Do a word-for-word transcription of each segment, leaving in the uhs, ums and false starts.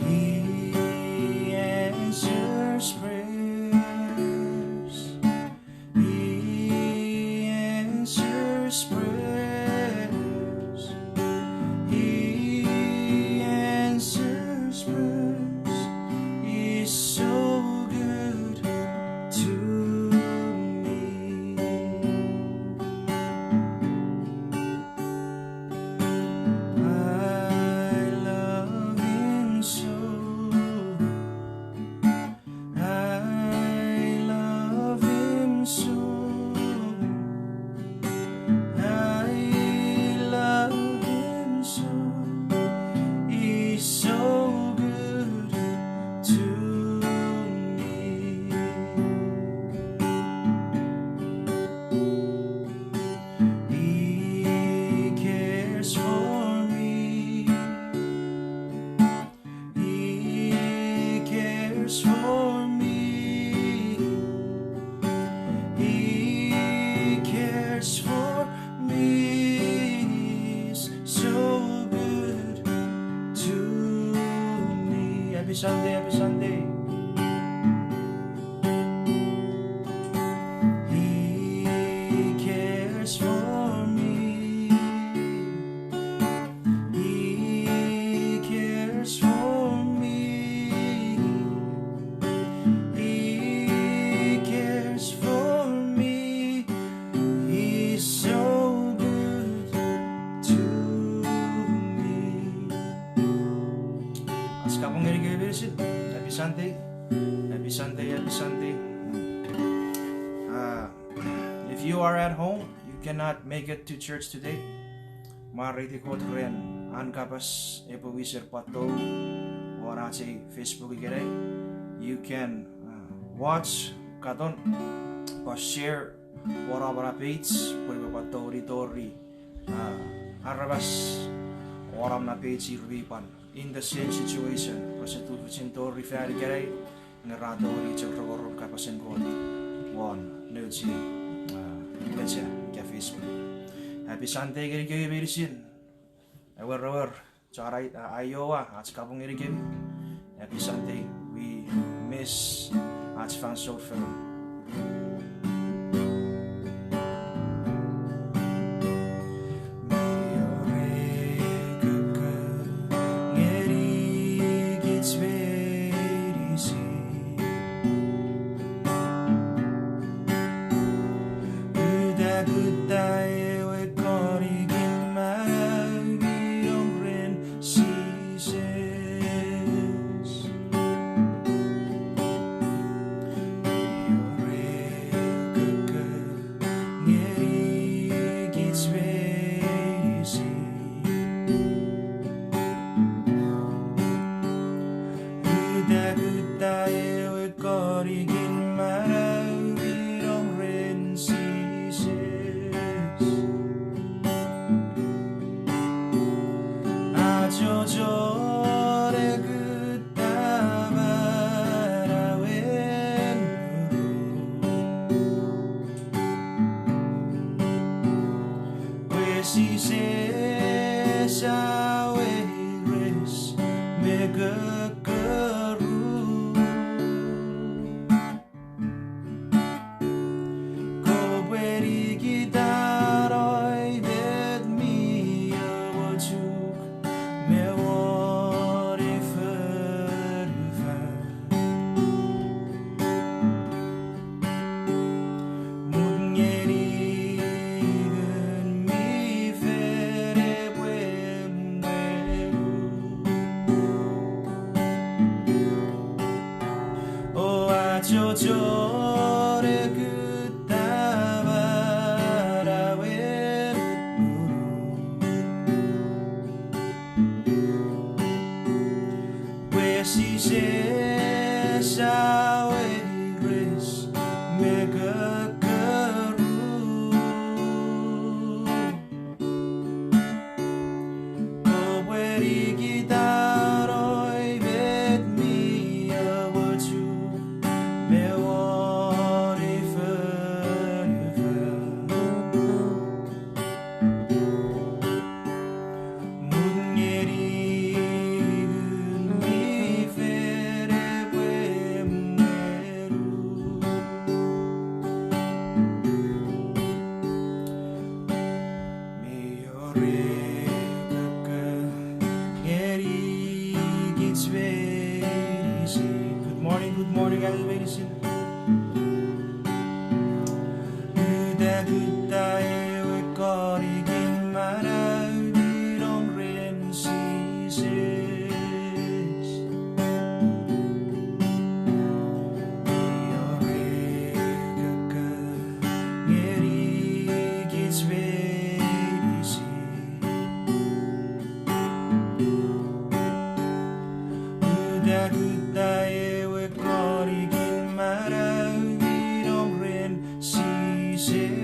He answers prayers. He answers prayers. He answers prayers. He's so good to me. I love him so. I love him so. I love him so. He's so good to me. He cares for me. He cares for me. He cares for me. He's so good to me. Happy Sunday, happy Sunday. He cares for me. He cares for me. He cares for me. He's so good to me. Ach kapong ngenikemi meinisin. Happy Sunday. Happy Sunday, happy Sunday. Uh, if you are at home, you cannot make it to church today. Mwareiti Kot ren an kapas epwe wiser pwan tou won ach ei Facebook ikenai. You can, uh, watch, katon, pwan share won om na page, pwe epwe pwan tongeni tori, uh, aramas won om na page ir mi pwan in the same situation, rese tufichin tori fan ikenai, nge ra tongeni chok rongorong kapasen Kot won nouch ei, uh, mecha ika Facebook. Happy Sunday ngenikemi meinisin. Ewer, ewer, chon Ai-, uh, Iowa, ach kapong ngenikemi. Happy Sunday. We miss ach fansoun fengen. Mi wor ei kokko ngenikich meinisin. Uta kutta ewe konikin manau mi nom ren Jises. Mi wor ei kokko ngenikich meinisin. Uta kutta ewe konikin manau mi nom ren Jises. Achocho ne kutta manauen muru. Pwe Jises a weires me kokkoru. Kopwe nikitano met mi amochuk me won ei fonufan. Mut ngeni Ngun mi Fel epwe mweu. O achocho ne kutta manauen muru. Pwe Jises a weires me kokkoru. Kopwe nikitano met mi amochuk me won ei fonufan. Morning, good morning, ami meinisin. Uta kutta ewe konikin manau mi nom ren Jises. Mi wor koko ngeni kich meinisin. Uta kutta ewe konikin manau mi nom ren Jises.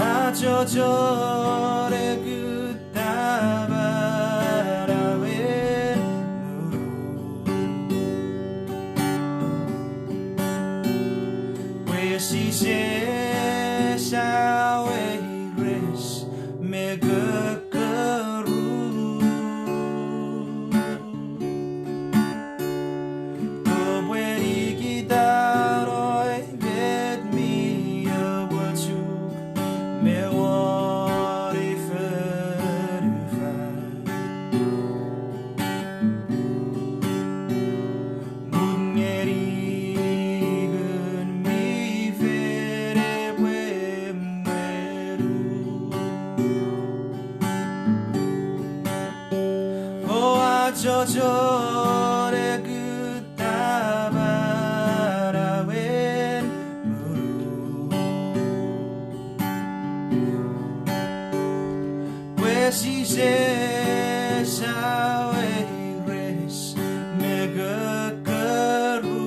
Achocho ne kutta manauen muru. Pwe Jises a weires me kokkoru. Kopwe nikitano met mi omochuk me won ei fonufan. Mut ngeni Ngun mi Fel epwe emwenuk. O achocho ne kutta manauen muru. Pwe Jises a weires me kokkoru.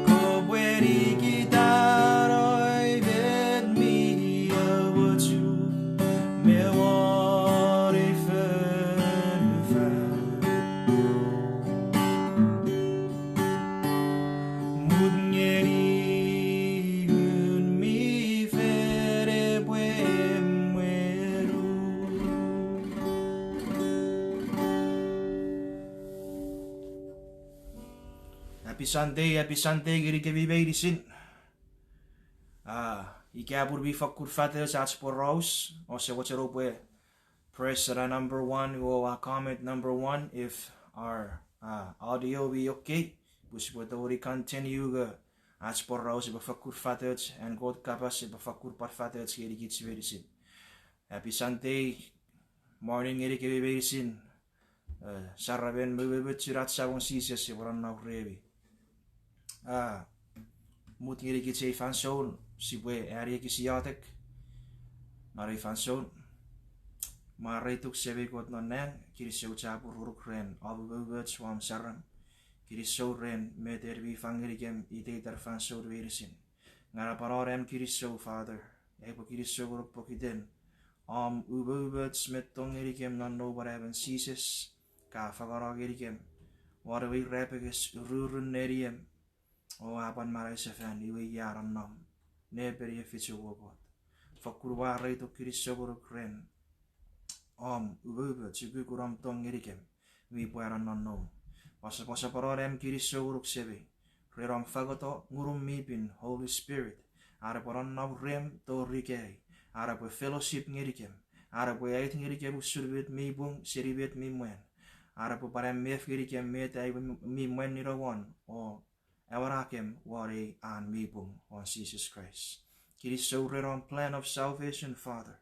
Kopwe nikitano met mi omochuk me won ei fonufan. Mut ngeni Ngun mi Fel epwe emwenuk. Happy Sunday, happy Sunday ngenikemi meinisin. Ah, ika pun mi fakkun fatoch ach poraus, ouse mochen oupwe press ena number one, or a comment number one, if our, uh, audio mi okay, pwe sipwe tongeni continue nge ach poraus epwe fakkun fatoch, and Kot kapas epwe fakkun pwan fatoch ngenikich meinisin. Happy Sunday morning ngenikemi meinisin. Eh, saramen me umoumochun ach Samon Jises epwe nonnom remi. Ah, mut ngenikich ei fansoun, sipwe ani ekis iotek non ei fansoun. Mwareituk Semei Kot non nang, kinisou chapur ngonuk ren om umoumoch, om saram. Kinisou ren met en mi fang ngenikem iteiten fansoun meinisin. Ngang ua pwan anen kinisou, Father. Ua pwe kinisou ngonuk pokiten om umoumoch me tong ngenikem non noum we emon Jises, ka fangeno ngenikem won ewe irapenges ururun neniem, o a pwan manausefan, iwe ia nonnom nepeni efichu, O Kot. Fokkun mwareituk, kinisou ngonuk ren om umoumoch, ukukun om tong ngenikem mi pwano non noum. Pwasapwasapwano am kinisou ngonuk Semei ren om fangeto Ngunum mi Pin, Holy Spirit, an epwe nonnom rem tori ikenai, an epwe fellowship ngenikem, an epwe aiti ngenikem usun met mi pung seni met mi mwan, an epwe pwan amef ngenikem met ai mi mwan nino won, o awanakem won ei an mi pung, won Jises Kraist. Kinisou ren om plan of salvation, Father.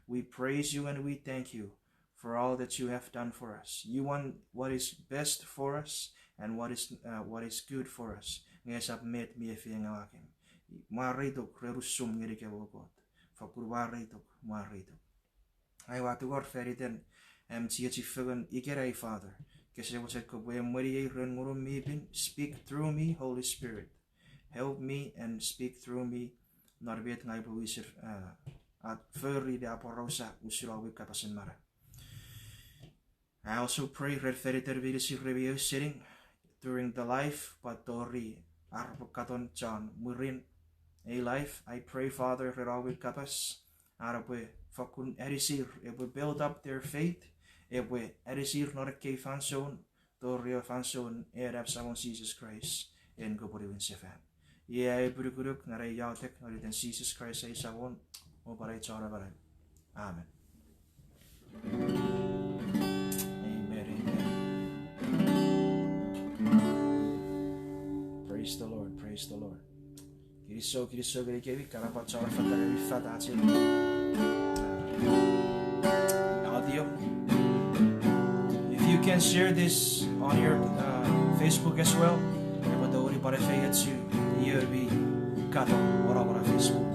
We praise you and we thank you for all that you have done for us. You want what is best for us and what is, uh, what is good for us. Nge esap met mi efeiengawakem. Mwareituk ren usum ngenikem, O Kot. Fokkun mwareituk, mwareituk. Ai ua tungor fan iten am chiechi fengen ikenai, Father. Kese mochen kopwe emweniei ren Ngunum mi Pin. Speak through me, Holy Spirit. Help me and speak through me. Non met ngang upwe wisen, uh, a fori me aporausa usun om we kapasen manau. I also pray ren fan iten meinisin re mi ausening during the life, pwan tori ar repwe katon chon mwirin ei life. I pray, Father, ren om we kapas, an epwe fokkun anisir, epwe build up their faith, epwe anisir non ekkei fansoun, tori ewe fansoun en am Samon Jises Kraist en kopwe niwin sefan. Iei ai epinukunuk non ai iotek non iten Jises Kraist ai Samon, o pwan ai Chon Amanau. Amen. Amen, amen. Praise the Lord, praise the Lord. Kinisou, kinisou ngenikemi, kana pwan chon affata ngenikemi fat ach ei audio. If you can share this on your uh, Facebook as well, epwe tongeni pwan efeiochu io mi katon won ena Facebook.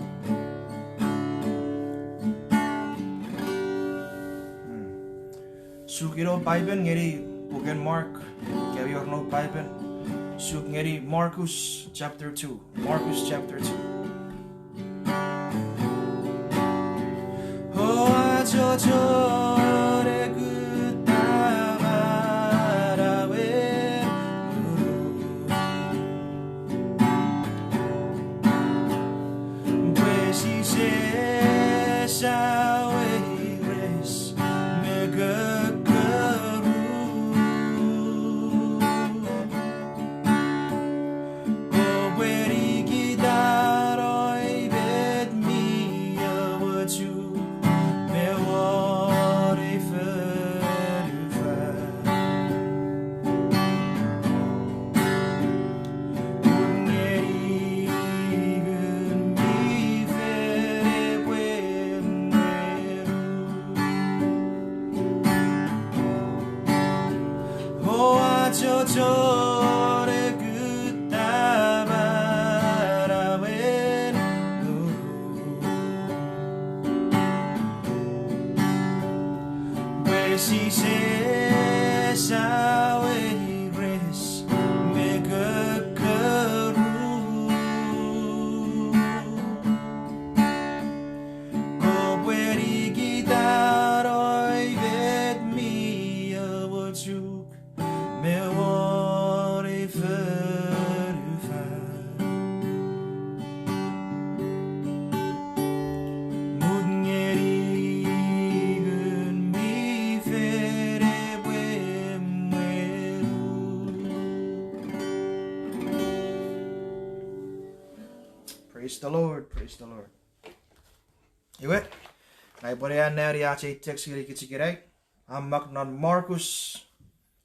Hmm. Suk ino Paipen ngeni puken Mark, ika mi wor noum Paipen. Suk ngeni Markus chapter two. Markus chapter two. Oua achocho ne kutta manauen ngunur, pwe Jises a weires me kokkoruk. Kopwe nikitano met mi omochuk me won ei fonufan. Pun ngeni Ngun mi Fel epwe mweruk. Oua achocho ne kutta manauen ngunur, pwe Jises a weires me kokkoruk. Kopwe nikitano met mi omochuk me won ei fonufan. Mut ngeni Ngun mi Fel epwe mweruk. Praise the Lord, praise the Lord. Iwe, ngang upwe anneani ach ei text ngeni kich ikenai, a mak non Markus,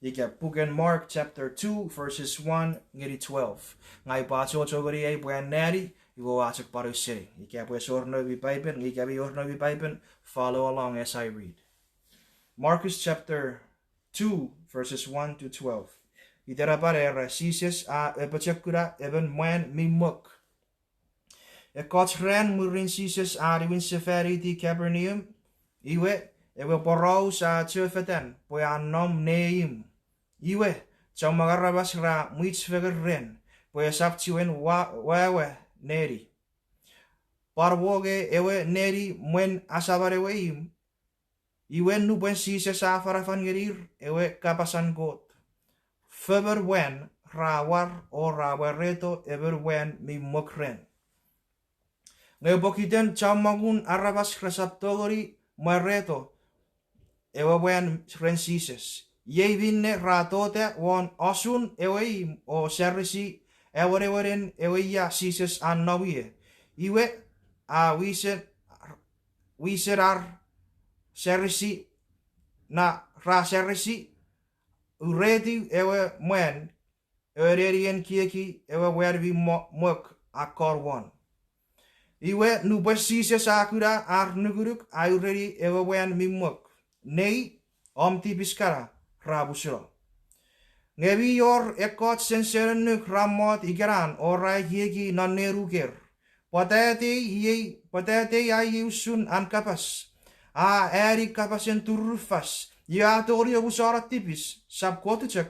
ika puken Mark chapter two, verses one ngeni twelve. Ngang upwe achocho ngeni ei pwe anneani, iwe oua chok pwan ausening. Ika pwe ese wor noumi Paipen, nge ika mi wor noumi Paipen, follow along as I read. Markus chapter two, verses one to twelve. Itenapan era Jises a apochokuna emon mwan mi mwok. Ekkoch ran mwirin Jises a niwin sefaniti Kapernaum, iwe, ewe poraus a chofetan pwe a nom ne imw. Iwe, chommong aramas ra mwich fengen ren, pwe esap chiwen wa-, wawa neni. Pwan wonge ewe neni mwen asaman ewe imw. Iwe nupwen Jises a afanafan ngenir ewe kapasen Kot, fomon mwan ra war o ra mwareto emon mwan mi mwok ren. Nge pokiten chommongun aramas resap tongeni mwareto ewe mwan ren Jises, iei minne ra tota won osun ewe imw o sarisi ewenewenen ewe ia Jises a nom ie. Iwe, a wisen, wisen ar sarisi, na ra sarisi, uretiw ewe mwan, ewe nenien ekiek ewe mwan mi mo-, mwok a kon won. Iwe nupwen Jises a kuna ar nukunuk a ureni ewe mwan mi mwok, Nei, om tipis kana ra musuno. Nge mi wor ekkoch sensen annuk ra mot ikenan o ra ekieki non nenuker, Pwata atei iei, pwata atei a iei usun an kapas? A ani kapasen turunufas, iwe a tongeni omusano tipis, sap Kot chok.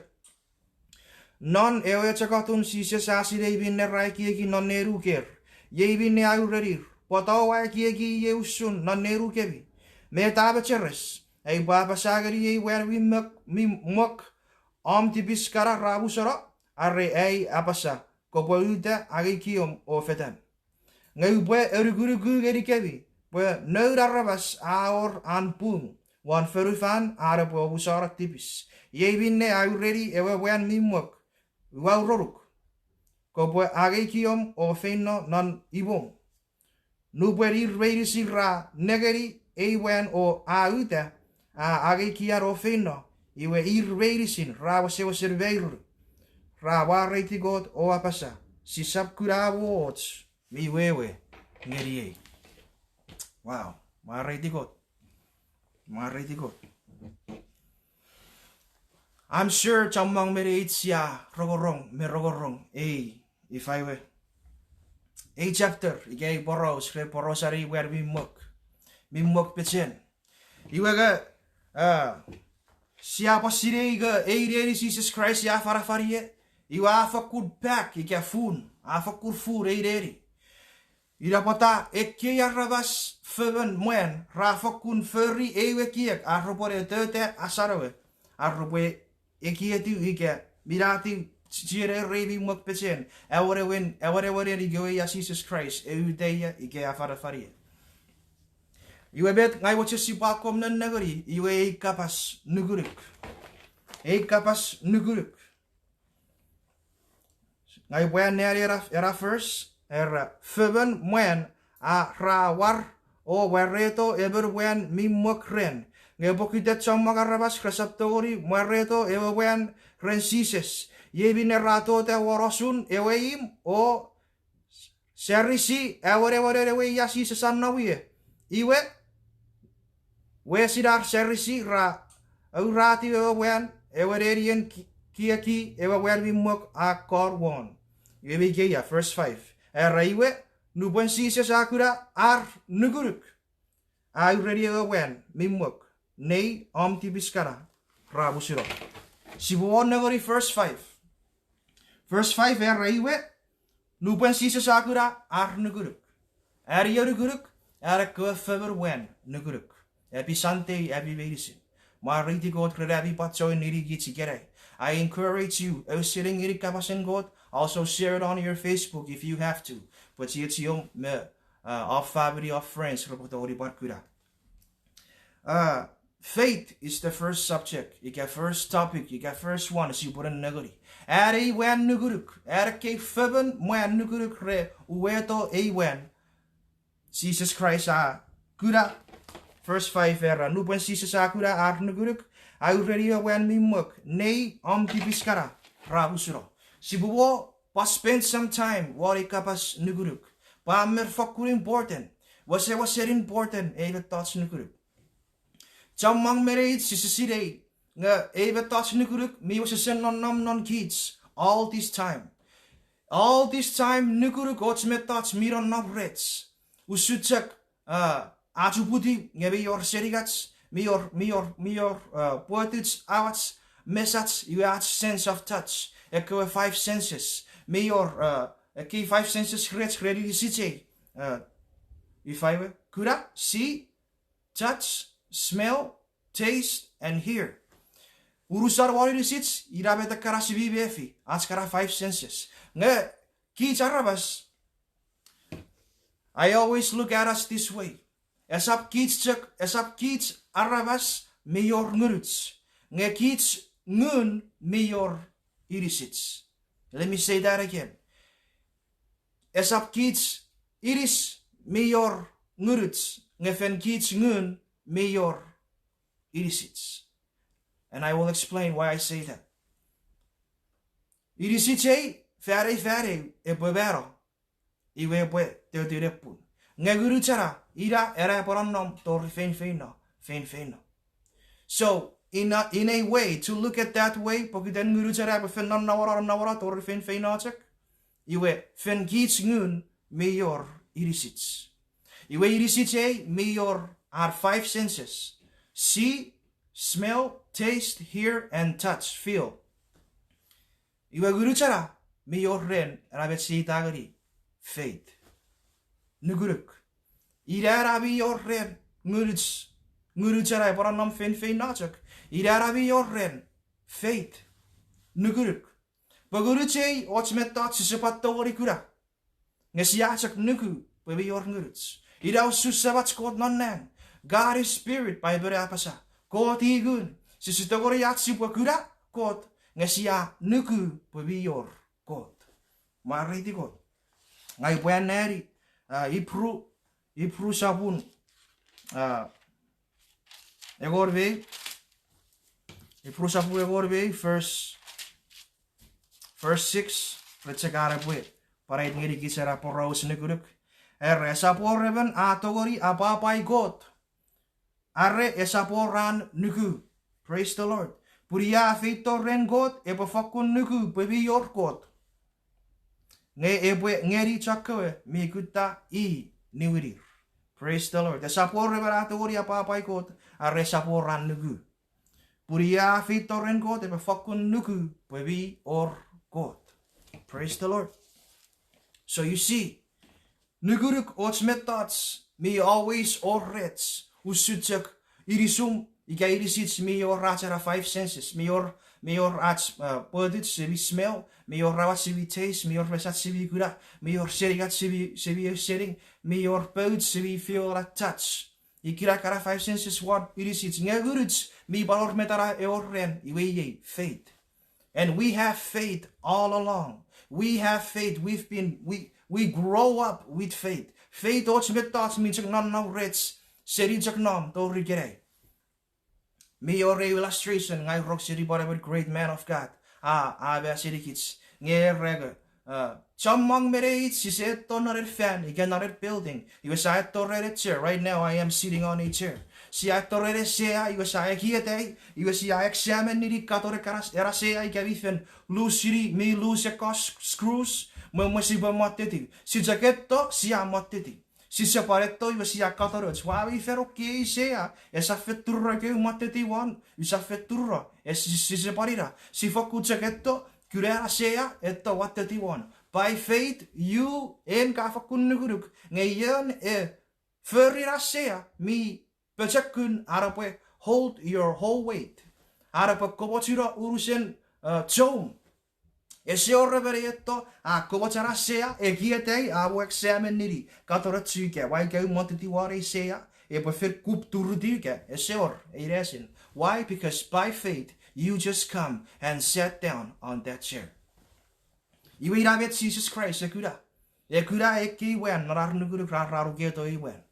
Non ewe chok atun Jises a sinei minne ra ekieki non nenuker, iei minne a urenir, Pwata oua ekieki iei usun non nenukemi? Met a mecheres, ai upwe apasa ngeni ei mwan mi mwok, mi mwok, Om tipis kana ra musano, are ai apasa, Kopwe uta, angei kiom o fetan? Nge upwe anukunuku ngenikemi pwe Noun Aramas a wor an pung won fonufan an epwe omusano tipis. Iei minne a ureni ewe mwan mi mwok, Ua uronuk, kopwe angei kiom o feino non imwom. Nupwen ir meinisin ra nengeni ei mwan o a uta, a angei kian o feino, iwe ir meinisin ra wesewesen mairu, ra mwareiti Kot o apasa, sisap kuna och mi wewe ngeniei. Wow, mwareiti Kot. Mwareiti Kot. I'm sure chommong me neich sia rongorong me rongorong ei, ifa we, ei chapter ika ei poraus ren porausen ei mwan mi mwok, mi mwok pechen. Iwe nge, a, sia pwan sinei nge ei neni Jises Kraist a afanafan ie, iwe a fokkun back ika fun, a fokkun fun ei neni. Ina pwata ekkei aramas fomon mwan ra fokkun fori ei we ekiek ar repwe ne tota asan ewe, ar repwe ekietiw ika minatiw chienei rei mi mwok pechen, awenewen, awenewenin ikewe ia Jises Kraist e uta ia ika afanafan ia. Iwe met ngang mochen sipwe akkom nennengeni, iwe ei kapas nukunuk. Ei kapas nukunuk. Ngang upwe anneani ena, ena verse, era, fomon mwan a ra war o mwareto emon mwan mi mwok ren. Nge pokiten chommong aramas resap tongeni mwareto ewe mwan ren Jises, iei minne ra tota won osun ewe imw o Sarisi, awenewenen ewe ia Jises a nom ie. Iwe, wesin ar Sarisi ra auratiw ewe mwan, ewe nenien ki-, kieki ewe mwan mi mwok a kon won. Iwe mi ikeia, verse five. Era iwe, nupwen Jises a kuna ar nukunuk, a ureni ewe mwan mi mwok, nei, om tipis kana ra musuno. Sipwe won nengeni verse five. Verse five era iwe, nupwen Jises a kuna ar nukunuk. An io nukunuk? An ekkewe fomon mwan nukunuk. Happy Sunday, happy meinisin. Mwareiti Kot ren ami pwan join ngenikich ikenai. I encourage you, ausening ngeni kapasen Kot, also share it on your Facebook if you have to. Pwe chiechiom me, uh, of family, of friends repwe tongeni pwan kuna. Uh, faith is the first subject, ika first topic, ika first one sipwe nengeni. An ei mwan nukunuk, an ekkei fomon mwan nukunuk re uweto ei mwan. Jises Kraist a kuna, verse five era, nupwen Jises a kuna ar nukunuk, a ureni ewe mwan mi mwok, nei, om tipis kana ra musuno. Sipwe pwan spend some time won ei kapas nukunuk. Pwe a men fokkun important, wesewesen important ei mettoch nukunuk. Chommong me neich sise sinei nge ei mettoch nukunuk mi wesewesen nonnom non kich all this time. All this time nukunuk och mettoch mi nonnom rech. Usun chok, uh, ach uputiw nge mi wor seningach, mi wor, mi wor, mi wor, uh, pwotuch, awach, mesach, iwe ach sense of touch. Ekkewe five senses. Mi wor, uh, ekkei five senses rech ren inisichei. Uh, ifa iwe, kuna, see, touch, smell, taste, and hear. Unusan won inisich, ina met ekkana si mi mefi, ach kana five senses. Nge kich aramas, I always look at us this way. Esap kich chok, esap kich aramas mi wor ngunuch. Nge kich ngun mi wor inisich. Let me say that again. Esap kich inis mi wor ngunuch, nge fen kich ngun mi wor inisich. And I will explain why I say that. Inisich ei, fanei fanei, epwe mano, iwe epwe totun epun. Nge ngunuch ena, ina ena epwe nonnom tori feinfeino, feinfeino. So, in a, in a way, to look at that way, pokiten ngunuch ena epwe fen nonnom, nonnom tori feinfeino chok, iwe fen kich ngun mi wor inisich. Iwe inisich ei mi wor our five senses. See, smell, taste, hear, and touch, feel. Iwe ngunuch ena mi wor ren ena met sia iteni faith. Nukunuk. Ina ena mi wor ren ngunuch, ngunuch ena epwe nonnom feinfeino chok. Ina ena mi wor ren faith. Nukunuk. Pwe ngunuch ei och mettoch sise pwan tongeni kuna. Nge sia chok nuku pwe mi wor ngunuch. Ina usun Semach Kot non nang. God is spirit, Paipen a apasa. Kot i ngun. Sise tongeni ach sipwe kuna Kot, nge sia nuku pwe mi wor Kot. Mwareiti Kot. Ngang upwe anneani, ah, Ipru, Ipru sopun, ah, engon me ew, Ipru sopun engon me ew, verse, verse six, ren chok an epwe pwan aiti ngenikich ena poraus nukunuk. Era, esap wor emon a tongeni apwapwai Kot, are esap wor an nuku. Praise the Lord. Pun io a feito ren Kot epwe fokkun nuku pwe mi wor Kot, nge epwe ngeni chokkewe mi kutta i niwinir. Praise the Lord. Esap wor emon a tongeni apwapwai Kot, are esap wor an nuku. Pun io a feito ren Kot epwe fokkun nuku pwe mi wor Kot. Praise the Lord. So you see, nukunuk och mettoch mi always wor rech, usun chok inisum ika inisich mi wor ach ena five senses, mi wor, mi wor ach, uh, pwotuch sipwe smell, mi wor awach sipwe taste, mi wor mesach sipwe kuna, mi wor seningach sipwe, sipwe ausening, mi wor pouch sipwe feel ena touch. Ikkena ekkana five senses won inisich, nge ngunuch mi pwan wor met ena e wor ren, iwe iei faith. And we have faith all along. We have faith. We've been, we, we grow up with faith. Faith och mettoch mi chok nonnom rech seni chok nom tori ikenai. Mi wor ew illustration ngang ua rong seni pwan emon great man of God. A, a apasa ngenikich, nge era, uh, chommong me neich sise etto non ei fan ika non ei building, iwe sia etto ren ei chair. Right now I am sitting on a chair. Sia etto ren ei sea, iwe sia ekieta, iwe sia examine-ini katon ekkana, ena sea ika mi fen loose-ini, mi loose ekkoch screws, me mwen sipwe mwottetiw. Sia chok etto, sia mwottetiw. Sise pwan etto, iwe sia katonoch. Ua mi fen okkei ei sea, esap fen turu ekkewe mwottetiw won, usap fen turu, e si-, sise pwan ina. Si fokkun chok etto, kuna ena sea, etto mwottetiw won. By faith, you, en ka fokkun nukunuk, nge ion e fori ena sea mi pochokun an epwe hold your whole weight, an epwe komochuno unusen, uh, choum. Ese wor emon e etto, a komoch ena sea, ekieta, a mo examine-ini, katonoch ika ua ika mwottetiw won ei sea, epwe fen kup turutiw ika, ese wor, ei nesen. Why? Because by faith, you just come and sat down on that chair. Iwe ina met Jises Kraist e kuna. E kuna ekkei mwan non ar nukunuk ra, ra nuketo ei mwan.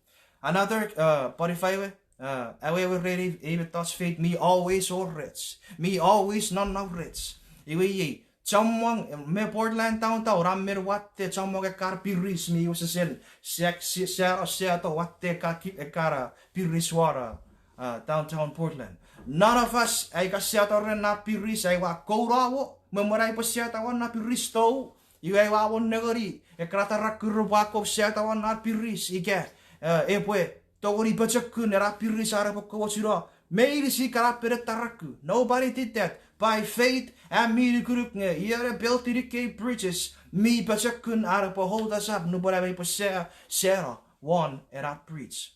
Another, uh, pwan ifa ewe, uh, awewe ren ei, ei mettoch faith mi always wor rech. Mi always nonnom rech. Iwe iei, chommong, me Portland downtown, a men watte chommong ekkana piris mi wesesen, sia, sia, sia, sia to watte ka ki-, ekkana piris won, uh, downtown Portland. None of us, ai ka sia to ren na piris, ai ua kouno mo, me mwen ai pwe sia to won na piris tou, iwe ai ua won nengeni ekkana taraku repwe akkom sia to won na piris ika, uh, epwe tongeni pochokun ena piris an epwe komochuno meinisin ekkana pene taraku. Nobody did that. By faith, am mi nukunuk nge ion e build-ini ekkei bridges mi pochokun an epwe hold us up nupwen am aipwe sia, sia no won ena bridge.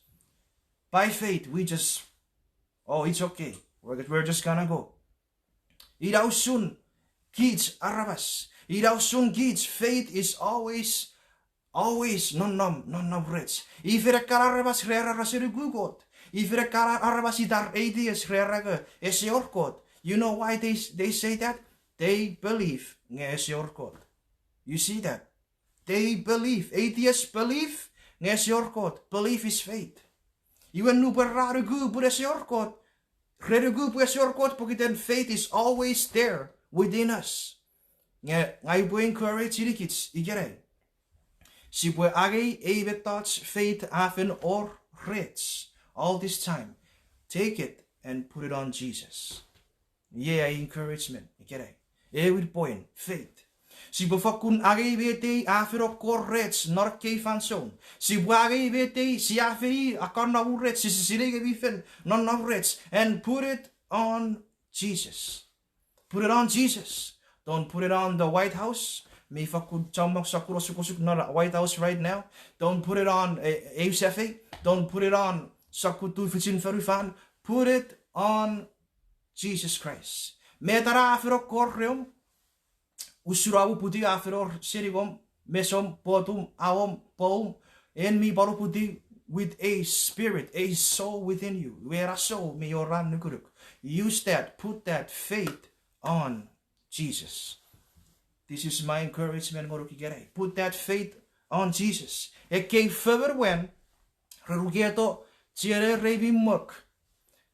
By faith, we just, oh, it's okay. We're, we're just gonna go. Ina usun kich aramas. Ina usun kich, faith is always, always nonnom, nonnom rech. Ifen ekkana aramas re, ra, ra ese nuku Kot. Ifen ekkana aramas ita atheist re, ra, ese wor Kot. You know why they, they say that? They believe nge ese wor Kot. You see that? They believe. Atheist believe nge ese wor Kot. Belief is faith. Iwe nupwen ra nuku pwe ese wor Kot, re nuku pwe ese wor Kot pokiten faith is always there within us. Nge ngang upwe encourage-inikich ikenai, sipwe angei ei mettoch faith a fen wor rech all this time. Take it and put it on Jesus. Iei ai encouragement ikenai. Ewin point, faith. Sipwe fokkun angei met ei a fen wor rech non ekkei fansoun. Sipwe angei met ei sia fen akkannom rech, sise sinei nge mi fen nonnom rech, and put it on Jesus. Put it on Jesus. Don't put it on the White House. Mi fokkun chommong sokkun osukosuk non White House right now. Don't put it on, eh, eu safei. Don't put it on sokkun tufichin fonufan. Put it on Jesus Christ. Met ena a fen wor reom, usun om uputiw a fen wor seni om, mesom, potum, awom, poum, en mi pwan uputiw with a spirit, a soul within you. Iwe ena soul mi wor an nukunuk. Use that, put that faith on Jesus. This is my encouragement ngonuk ikenai. Put that faith on Jesus. Ekkei fomon mwan, re nuketo chiener rei mi mok.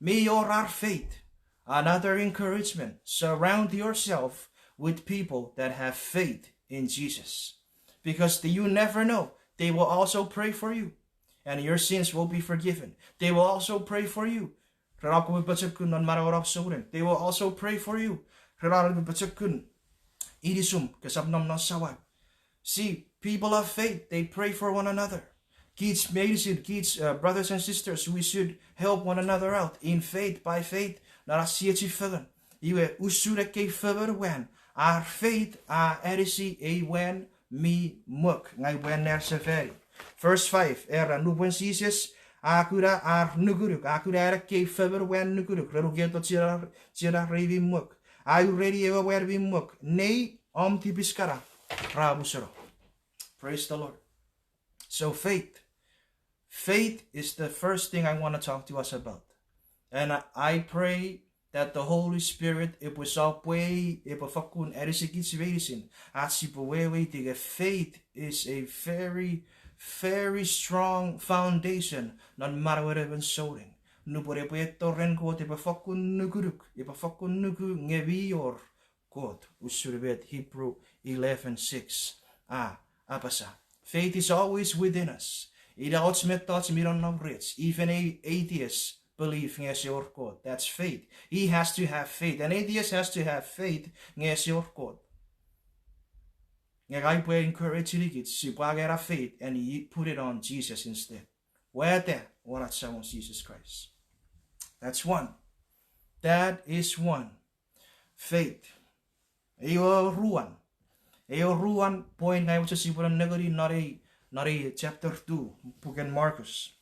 Mi wor ar faith. Another encouragement. Surround yourself with people that have faith in Jesus. Because the, you never know. They will also pray for you. And your sins will be forgiven. They will also pray for you. Ren om kopwe pochokun non manauom souneng. They will also pray for you. Ren om kopwe pochokun inisum, kesap nom non samau. See, people of faith, they pray for one another. Kich meinisin, kich, uh, brothers and sisters, we should help one another out in faith, by faith, non ach chiechi fengen. Iwe usun ekkei fomon wan, ar faith a anisi ei wan mi mok, ngang upwe anneasefani. Verse five, era, nupwen Jises a kuna ar nukunuk, a kuna an ekkei fomon wan nukunuk ren ukeuto chienan, chienan rei mi mok, a ureni ewe wan mi mok, nei, om tipis kana ra museno. Praise the Lord. So faith. Faith is the first thing I want to talk to us about. And I, I pray that the Holy Spirit epwe sopwei, epwe fakkun anisikich meinisin, ach sipwe weweiti nge faith is a very, very strong foundation non manauen emon souneng. Nupwen epwe eto ren Kot epwe fakkun nukunuk, epwe fakkun nuku nge mi wor Kot, usun met Hebrew eleven six a apasa. Faith is always within us. Ina och mettoch mi nonnom rech, even a atheist believe nge ese wor Kot. That's faith. He has to have faith. An atheist has to have faith nge ese wor Kot. Nge ngang upwe encourage-inikich sipwe angei ena faith and you put it on Jesus instead. Wata won ach Samon Jesus Christ. That's one. That is one. Faith. Ewe oruan. Ewe oruan point ngang ua mochen sipwe nengeni non ei, non ei chapter two, puken Markus.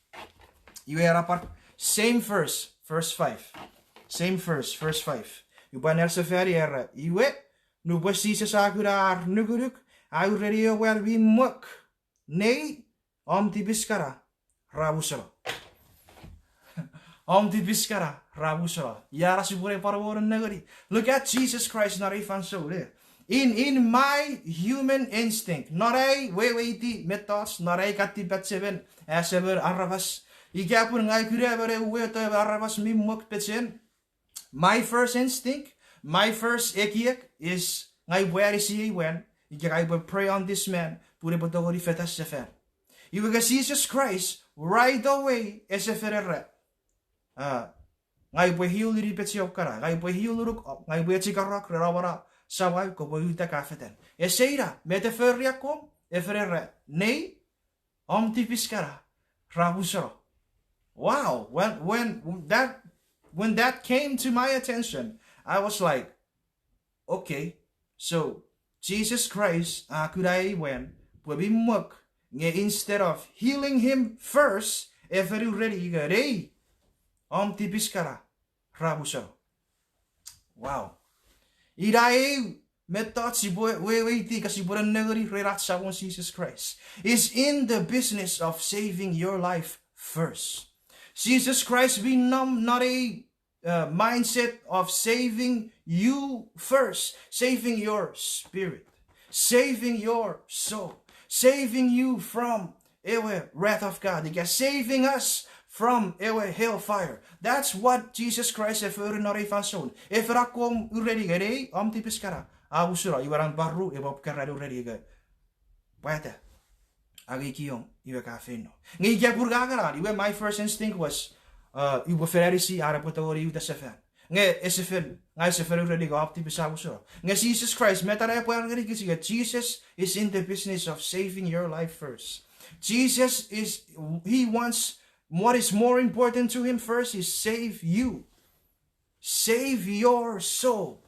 Iwe era pwan, same verse, verse five. Same verse, verse five. Upwe anneasefani, era, iwe, nupwen Jises a kuna ar nukunuk, a ureni ewe wan mi mok, nei, om tipis kana ra museno. Om tipis kana ra museno. Ia na sipwene pwan wor nengeni. Look at Jesus Christ non ei fansoun, eh. In, in my human instinct, non ai weweiti mettoch, non ai katipachemen, as emon aramas, ika pun ngang ua kuna emon uweto emon aramas mi mok pechen, my first instinct, my first ekiek is ngang upwe anisi ei wan, ika ngang upwe pray on this man pun epwe tongeni fetan sefan. Iwe nge Jesus Christ right away ese fen era, ah, ngang upwe heal-ini pecheok kana, ngang upwe heal-inuk, ngang upwe echikarok ren om na samau, kopwe uta ka fetan. Ese ina, met e fori akkom, e fen era, nei, om tipis kana ra museno. Wow, when, when that, when that came to my attention, I was like, okay, so Jesus Christ a kuna ei wan pwe mi mok, nge instead of healing him first, e fen ureni ika nei, om tipis kana ra museno. Wow. Ina ei mettoch sipwe weweiti ika sipwe nengeni ren ach Samon Jesus Christ is in the business of saving your life first. Jesus Christ mi nom non ei, uh, mindset of saving you first, saving your spirit, saving your soul, saving you from ewe wrath of God, ika saving us from ewe hellfire. That's what Jesus Christ e fori non ei fansoun. E fen akkom ureni ika nei, om tipis kana a museno, iwe nampa ru, epwe keran ureni ika, pwata, angei kiom iwe ka feino. Nge ika pun ngang ua angang, iwe my first instinct was, uh, upwe fen anisi an epwe tongeni uta sefan. Nge ese fen, ngang ese fen ureni ika om tipis a museno. Nge Jesus Christ, met ena epwe ereni kich ika, Jesus is in the business of saving your life first. Jesus is, he wants, what is more important to him first is save you. Save your soul.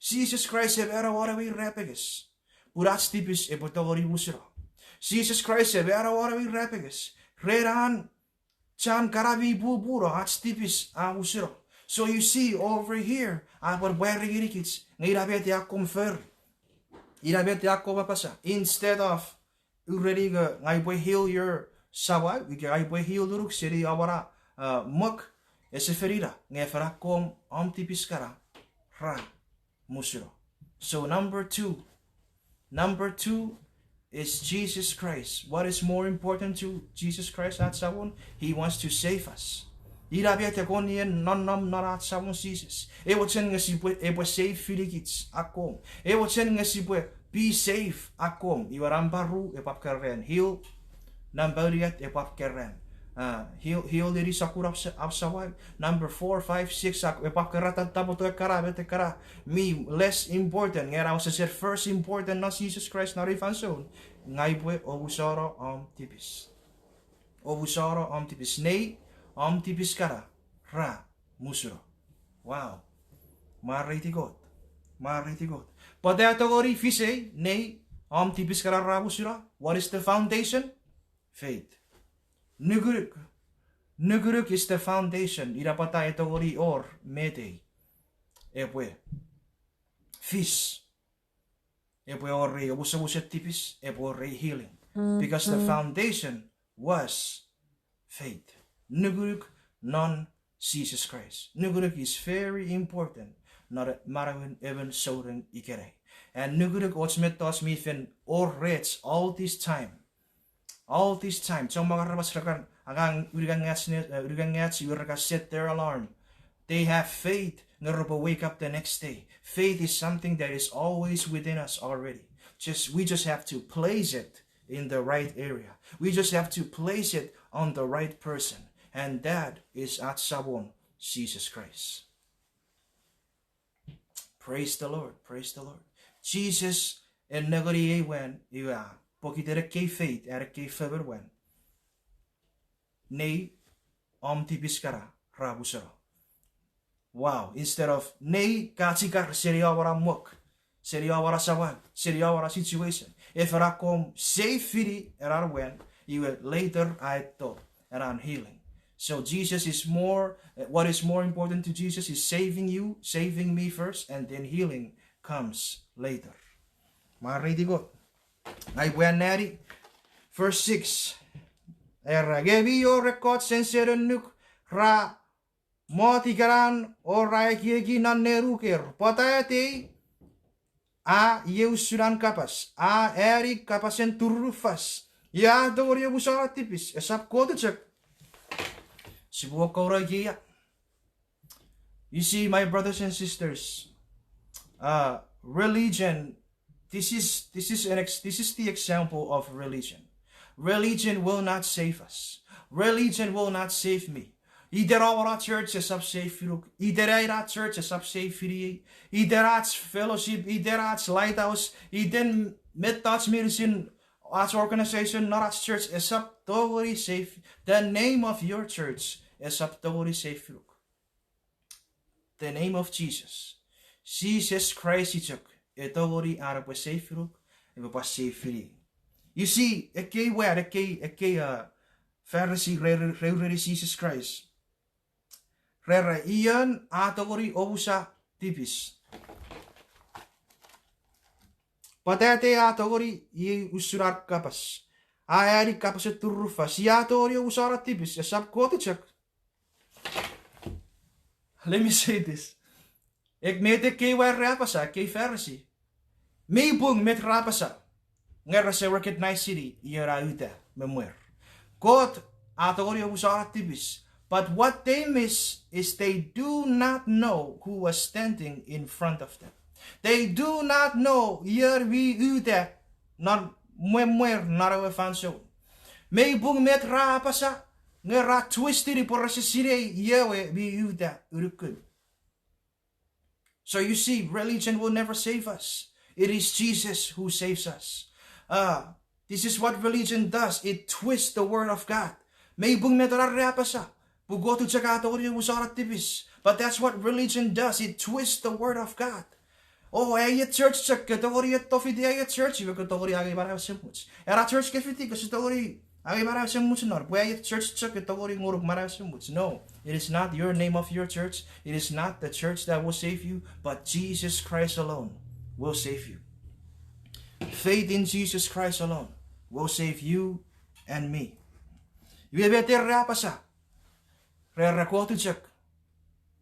Jesus Christ e mano won ewe irapenges pun ach tipis epwe tongeni museno. Jesus Christ e mano won ewe irapenges ren an chan kana mi pupuno, ach tipis a museno. So you see, over here, a pwan pwari ngenikich nge ina met e akkom fori. Ina met e akkom apasa. Instead of ureni ika ngang upwe heal your samau, ika ngang upwe heal-inuk seni om na, uh, mok, ese fen ina, nge e fen akkom om tipis kana ra museno. So number two, number two is Jesus Christ. What is more important to Jesus Christ ach Samon? He wants to save us. Ina met e kon ien nonnom non ach Samon Jises. E mochen nge sipwe, epwe save finikich akkom. E mochen nge sipwe be saved akkom. Iwe nampa ru epwap keran heal. Nampa unungat epwap keran, uh, heal, heal eni sokkun ap, ap samau. Number four, five, six, ak-, epwap keran tattapoto ekkana, met ekkana mi less important. Nge na wesesen first important non Jesus Christ non ei fansoun. Ngang upwe omusano om tipis. Omusano om tipis. Nei, om tipis kana ra musuno. Wow. Mwareiti Kot. Mwareiti Kot. Pwata a tongeni fis ei, nei, om tipis kana ra musuno? What is the foundation? Faith. Nukunuk. Nukunuk is the foundation. Ina pwata e tongeni wor met ei epwe fis. Epwe wor ei omusomusen tipis, epwe wor ei healing. Because the foundation was faith. Nukunuk non Jesus Christ. Nukunuk is very important non manauen emon souneng ikenai. And nukunuk och mettoch mi fen wor rech all this time. All this time, chommong aramas ra kan angang unungat ngach ne, uh, unungat ngach, iwe ra kan set their alarm. They have faith, nge repwe wake up the next day. Faith is something that is always within us already. Just, we just have to place it in the right area. We just have to place it on the right person. And that is ach Samon Jesus Christ. Praise the Lord, praise the Lord. Jesus e nengeni ei mwan, iwe a, pokiten ekkei faith, an ekkei fomon mwan. Nei, om tipis kana ra musuno. Wow, instead of nei, ka chikar seni om na mwok, seni om na samau, seni om na situation. Ifa akkom save fini ena mwan, iwe later a eto ena healing. So Jesus is more, what is more important to Jesus is saving you, saving me first, and then healing comes later. Mwareiti Kot. Ngang upwe anneani verse six. Era, nge mi wor ekkoch sense annuk ra mot ikenan o ra ekieki non nenuker. Pwata atei a iei usun an kapas, a ani kapasen turunufas. Ia tongeni omusano tipis, esap Kot chok. Sipwe kouno ia. You see, my brothers and sisters, uh, religion, this is, this is an ex-, this is the example of religion. Religion will not save us. Religion will not save me. Iten om na church esap save finuk. Iten ai na church esap save finiei. Iten ach fellowship, iten ach lighthouse, iten mettoch meinisin ach organization, non ach church esap tongeni save. The name of your church esap tongeni save finuk. The name of Jesus. Jesus Christ chok e tongeni an epwe save finuk, epwe pwan save finiei. You see, ekkei mwan, ekkei, ekkei, uh, Pharisee re, re, re ureni Jesus Christ. Rere, ion a tongeni omusa tipis? Pwata atei a tongeni iei usun an kapas, a ani kapasen turunufas, ia tongeni omusano tipis, esap Kot chok? Let me say this. Ek met ekkei mwan ra apasa, ekkei Pharisee. Mi pung met ra apasa, nge rese recognize seni ion a uta me mwer. Kot a tongeni omusano tipis. But what they miss is they do not know who was standing in front of them. They do not know ion mi uta non mwemwer non ewe fansoun. Mi pung met ra apasa, nge ra twist-ini pwe rese sinei iewe mi uta unukun. So you see, religion will never save us. It is Jesus who saves us. Uh, this is what religion does. It twists the word of God. Mi pung met ra apasa, pwe Kot chok a tongeni omusano tipis. But that's what religion does. It twists the word of God. O, ai church chok ke tongeni etto fiti ai church, iwe ke tongeni angei manau esemuch. Ena church ke fiti kese tongeni angei manau esemuch non, pwe ai church chok ke tongeni ngonuk manau esemuch. No, it is not your name of your church. It is not the church that will save you, but Jesus Christ alone will save you. Faith in Jesus Christ alone will save you and me. Iwe met ra apasa, rere Kot chok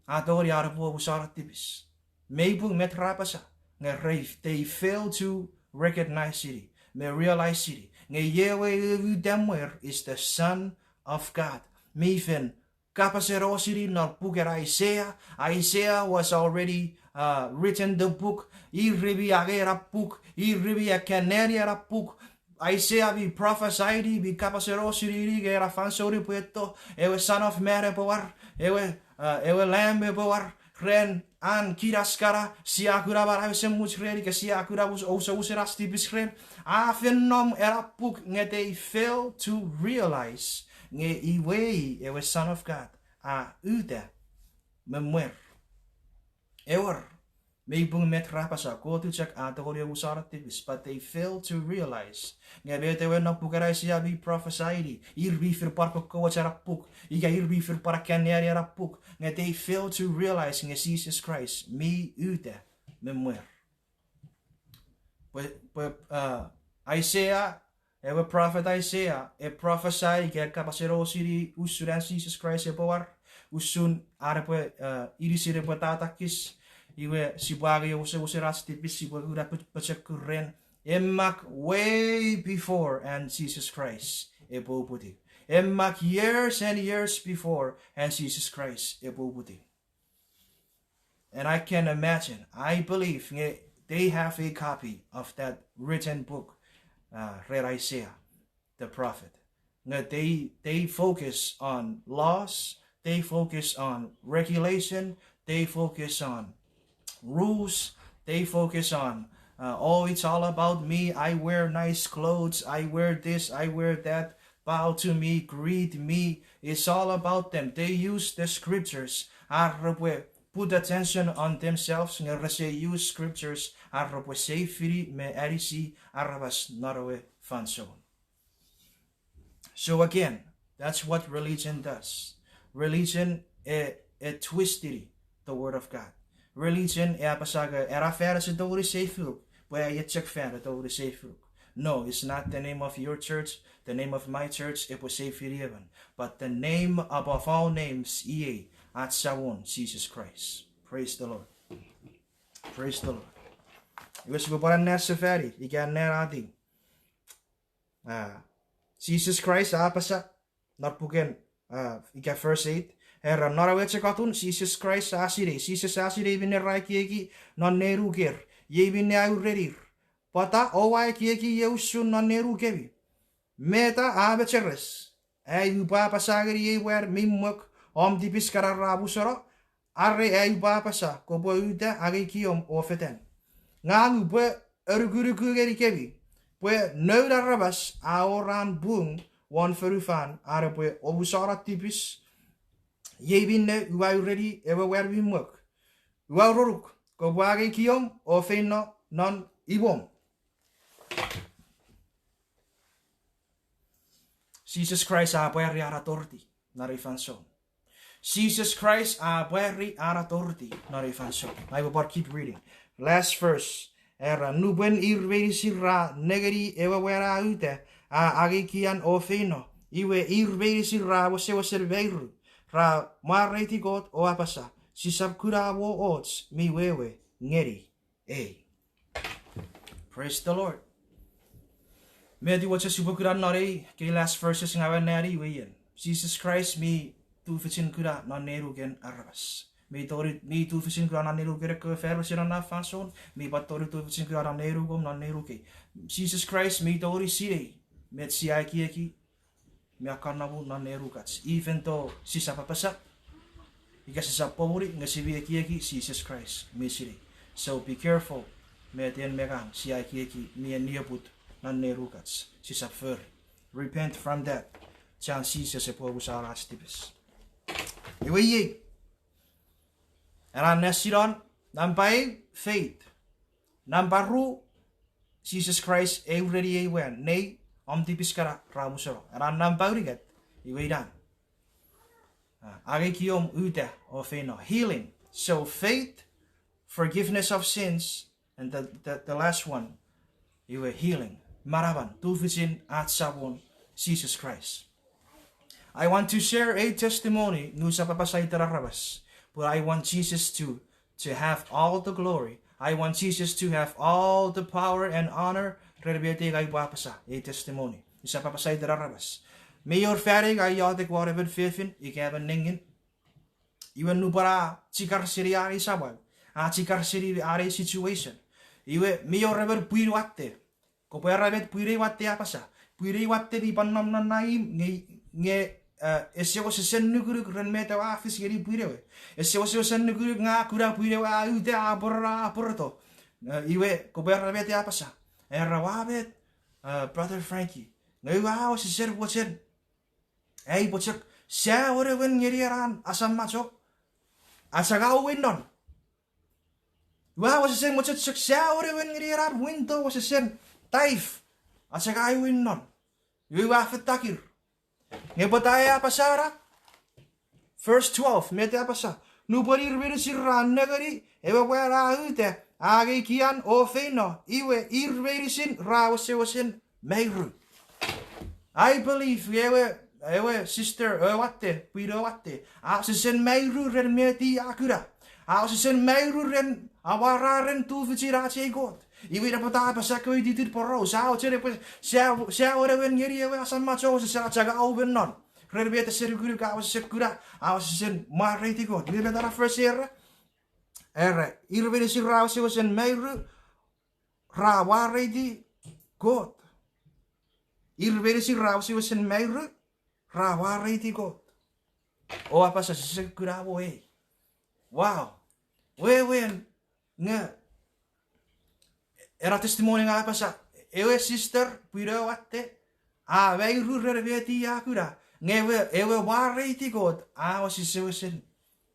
a tongeni an epwe omusano tipis. Mi pung met ra apasa, nge they fail to recognize it, me realize it, nge iewe uta mwer is the Son of God. Mi fen kapasen osini non puken Isaiah. Isaiah was already uh, written the book. Ir mi angei ena puk, ir mi akkannani ena puk. Isaiah mi prophesy-ni, mi kapasen osini ngeni ena fansoun epwe eto, ewe Son of Man epwe war, ewe, uh, ewe Lamb epwe war, ren an kinas kana, sia kuna manau esemuch ren, ika sia kuna omusomusen ach tipis ren. A fen nom ena puk nge they fail to realize nge iwe i ewe Son of God a uta me mwer. Ewer, mei pung met ra apasa, Kot chok a tongeni omusano tipis, but they fail to realize nge met ewe non puken Isaiah mi prophesy-ni, ir mi fen pwan kokkowoch ena puk, ika ir mi fen pwan akkannani ena puk, nge they fail to realize nge Jises Kraist mi uta me mwer. Pwe, pwe, uh, Isaiah, ewe prophet Isaiah, e prophesy ika kapasen osini usun an Jises Kraist epwe war, usun an epwe, uh, inisin epwe tatakis, iwe sipwe angei omusomusen ach tipis, sipwe kuna pochokun ren. E mak way before an Jises Kraist epwe uputiw. E mak years and years before an Jises Kraist epwe uputiw. And I can imagine, I believe nge they have a copy of that written book, uh, ren Isaiah the prophet. Nge they, they focus on laws, they focus on regulation, they focus on rules, they focus on, uh, oh, it's all about me, I wear nice clothes, I wear this, I wear that, bow to me, greet me, it's all about them. They use the scriptures, ar repwe put attention on themselves, nge rese use scriptures, ar repwe safeini me anisi aramas non ewe fansoun. So again, that's what religion does. Religion, e, e twistini the word of God. Religion, e apasa nge ena fan ese tongeni seifinuk, pwe ai chok fan e tongeni seifinuk. No, it's not the name of your church, the name of my church, epwe seifinuk emon. But the name above all names, iei, ach Samon, Jesus Christ. Praise the Lord. Praise the Lord. Iwe sipwe pwan anneasefani, ika anneanating. Ah, Jesus Christ a apasa, non puken, ah, ika verse eight, era non ewe chok atun, Jesus Christ a sinei, Jesus a sinei minne ra ekieki non nenuker, iei minne a urenir. Pwata oua ekieki ie usun non nenukemi? Meta a mecheres? Ai upwe apasa ngeni ei mwan mi mwok, om tipis kana ra museno, are ai upwe apasa, kopwe uta, angei kiom o fetan? Ngang upwe anukunuku ngenikemi, pwe noun aramas a wor an pung won fonufan, are pwe omusano tipis, iei minne ua ureni ewe mwan mi mwok, ua uronuk, kopwe angei kiom o feino non imwom. Jesus Christ a pwari an authority non ei fansoun. Jesus Christ a pwari an authority non ei fansoun. I will but keep reading. Last verse. Era, nupwen ir meinisin ra nengeni ewe mwan a uta, a angei kian o feino, iwe ir meinisin ra wesewesen mairu, ra mwareiti Kot o apasa, sisap kuna mo och mi wewe ngeni ei. Praise the Lord. Met ua chok sipwe kuna non ei, kei last verses nga ua nani iwe ien. Jesus Christ mi tufichin kuna non nenuken aramas. Mi tori, mi tufichin kuna non nenuken ekkewe fan rese non na fansoun, mi pwan tori tufichin kuna non nenukom, non nenukei. Jesus Christ mi tori sinei met sia ekieki, mi akkannamu non nenukach. Even though sisap apasa, ika sisap pomuni, nge si mi ekieki, Jesus Christ mi sinei. So be careful met en me ngang sia ekieki mi ennioput non nenukach, sisap fori. Repent from that. Chan Jesus epwe omusano ach tipis. Iwe iei, ena nesinon, nampa eu, faith. Nampa ru, Jesus Christ e ureni ei mwan, nei, om tipis kana ra museno. Ena nampa unungat, iwe inan, ah, angei kiom, uta o feino. Healing. So faith, forgiveness of sins, and the, the, the last one, iwe healing. Manaman, tufichin ach Samon Jesus Christ. I want to share a testimony, nge usap apasa iten aramas, but I want Jesus to, to have all the glory. I want Jesus to have all the power and honor. Ren met ei ngang upwe apasa ei testimony, usap apasa iten aramas. Mi wor fanei ngang ua iotek won emon fefin ika emon nengin, iwe nupwen a chikar seni an ei samau, a chikar seni an ei situation, iwe mi wor emon pwin watte. Kopwe era met pwinei watte a apasa. Pwinei watte mi pwan nom non na imw nge, nge, ese wesewesen nukunuk ren met ewe a fis ngeni pwin ewe. Ese wesewesen nukunuk nge a kuna pwin ewe a uta, a pworo, a pworoto. Iwe kopwe era met a apasa. Era, ua met, Brother Frankie, nge ua wesewesen mochen, ai upwe chok, sia wenewen ngeni ena asammacho, achangau we non. Ua wesewesen mochen chok sia wenewen ngeni ena window wesewesen taif, achangau we non. Iwe ua fetakir. Nge pwata a apasa na? Verse twelve, met a apasa? Nupwen ir meinisin ra nengeni ewe mwan a uta, a angei kian o feino, iwe ir meinisin ra wesewesen mairu. I believe ewe, ewe sister, ewe watte, pwin ewe watte, a wesewesen mairu ren met i a kuna. A wesewesen mairu ren, amwarar ren tufichin ach ei Kot. Iwe ina pwata a apasa ekkewe ititin poraus, a mochen epwe, sia, sia wenewen ngeni ewe asammacho wesewesen achangau we non. Ren met ese nukunuk, a wesewesen kuna, a wesewesen mwareiti Kot. Iwe met ena verse era? Era, ir meinisin ra wesewesen mairu, ra mwareiti Kot. Ir meinisin ra wesewesen mairu, ra mwareiti Kot. O apasa sise kuna mo ei. Wow. Wewen nge ena testimony ngang ua apasa, ewe sister, pwin ewe watte, a mairu ren met i a kuna, nge ewe, ewe mwareiti Kot a wesewesen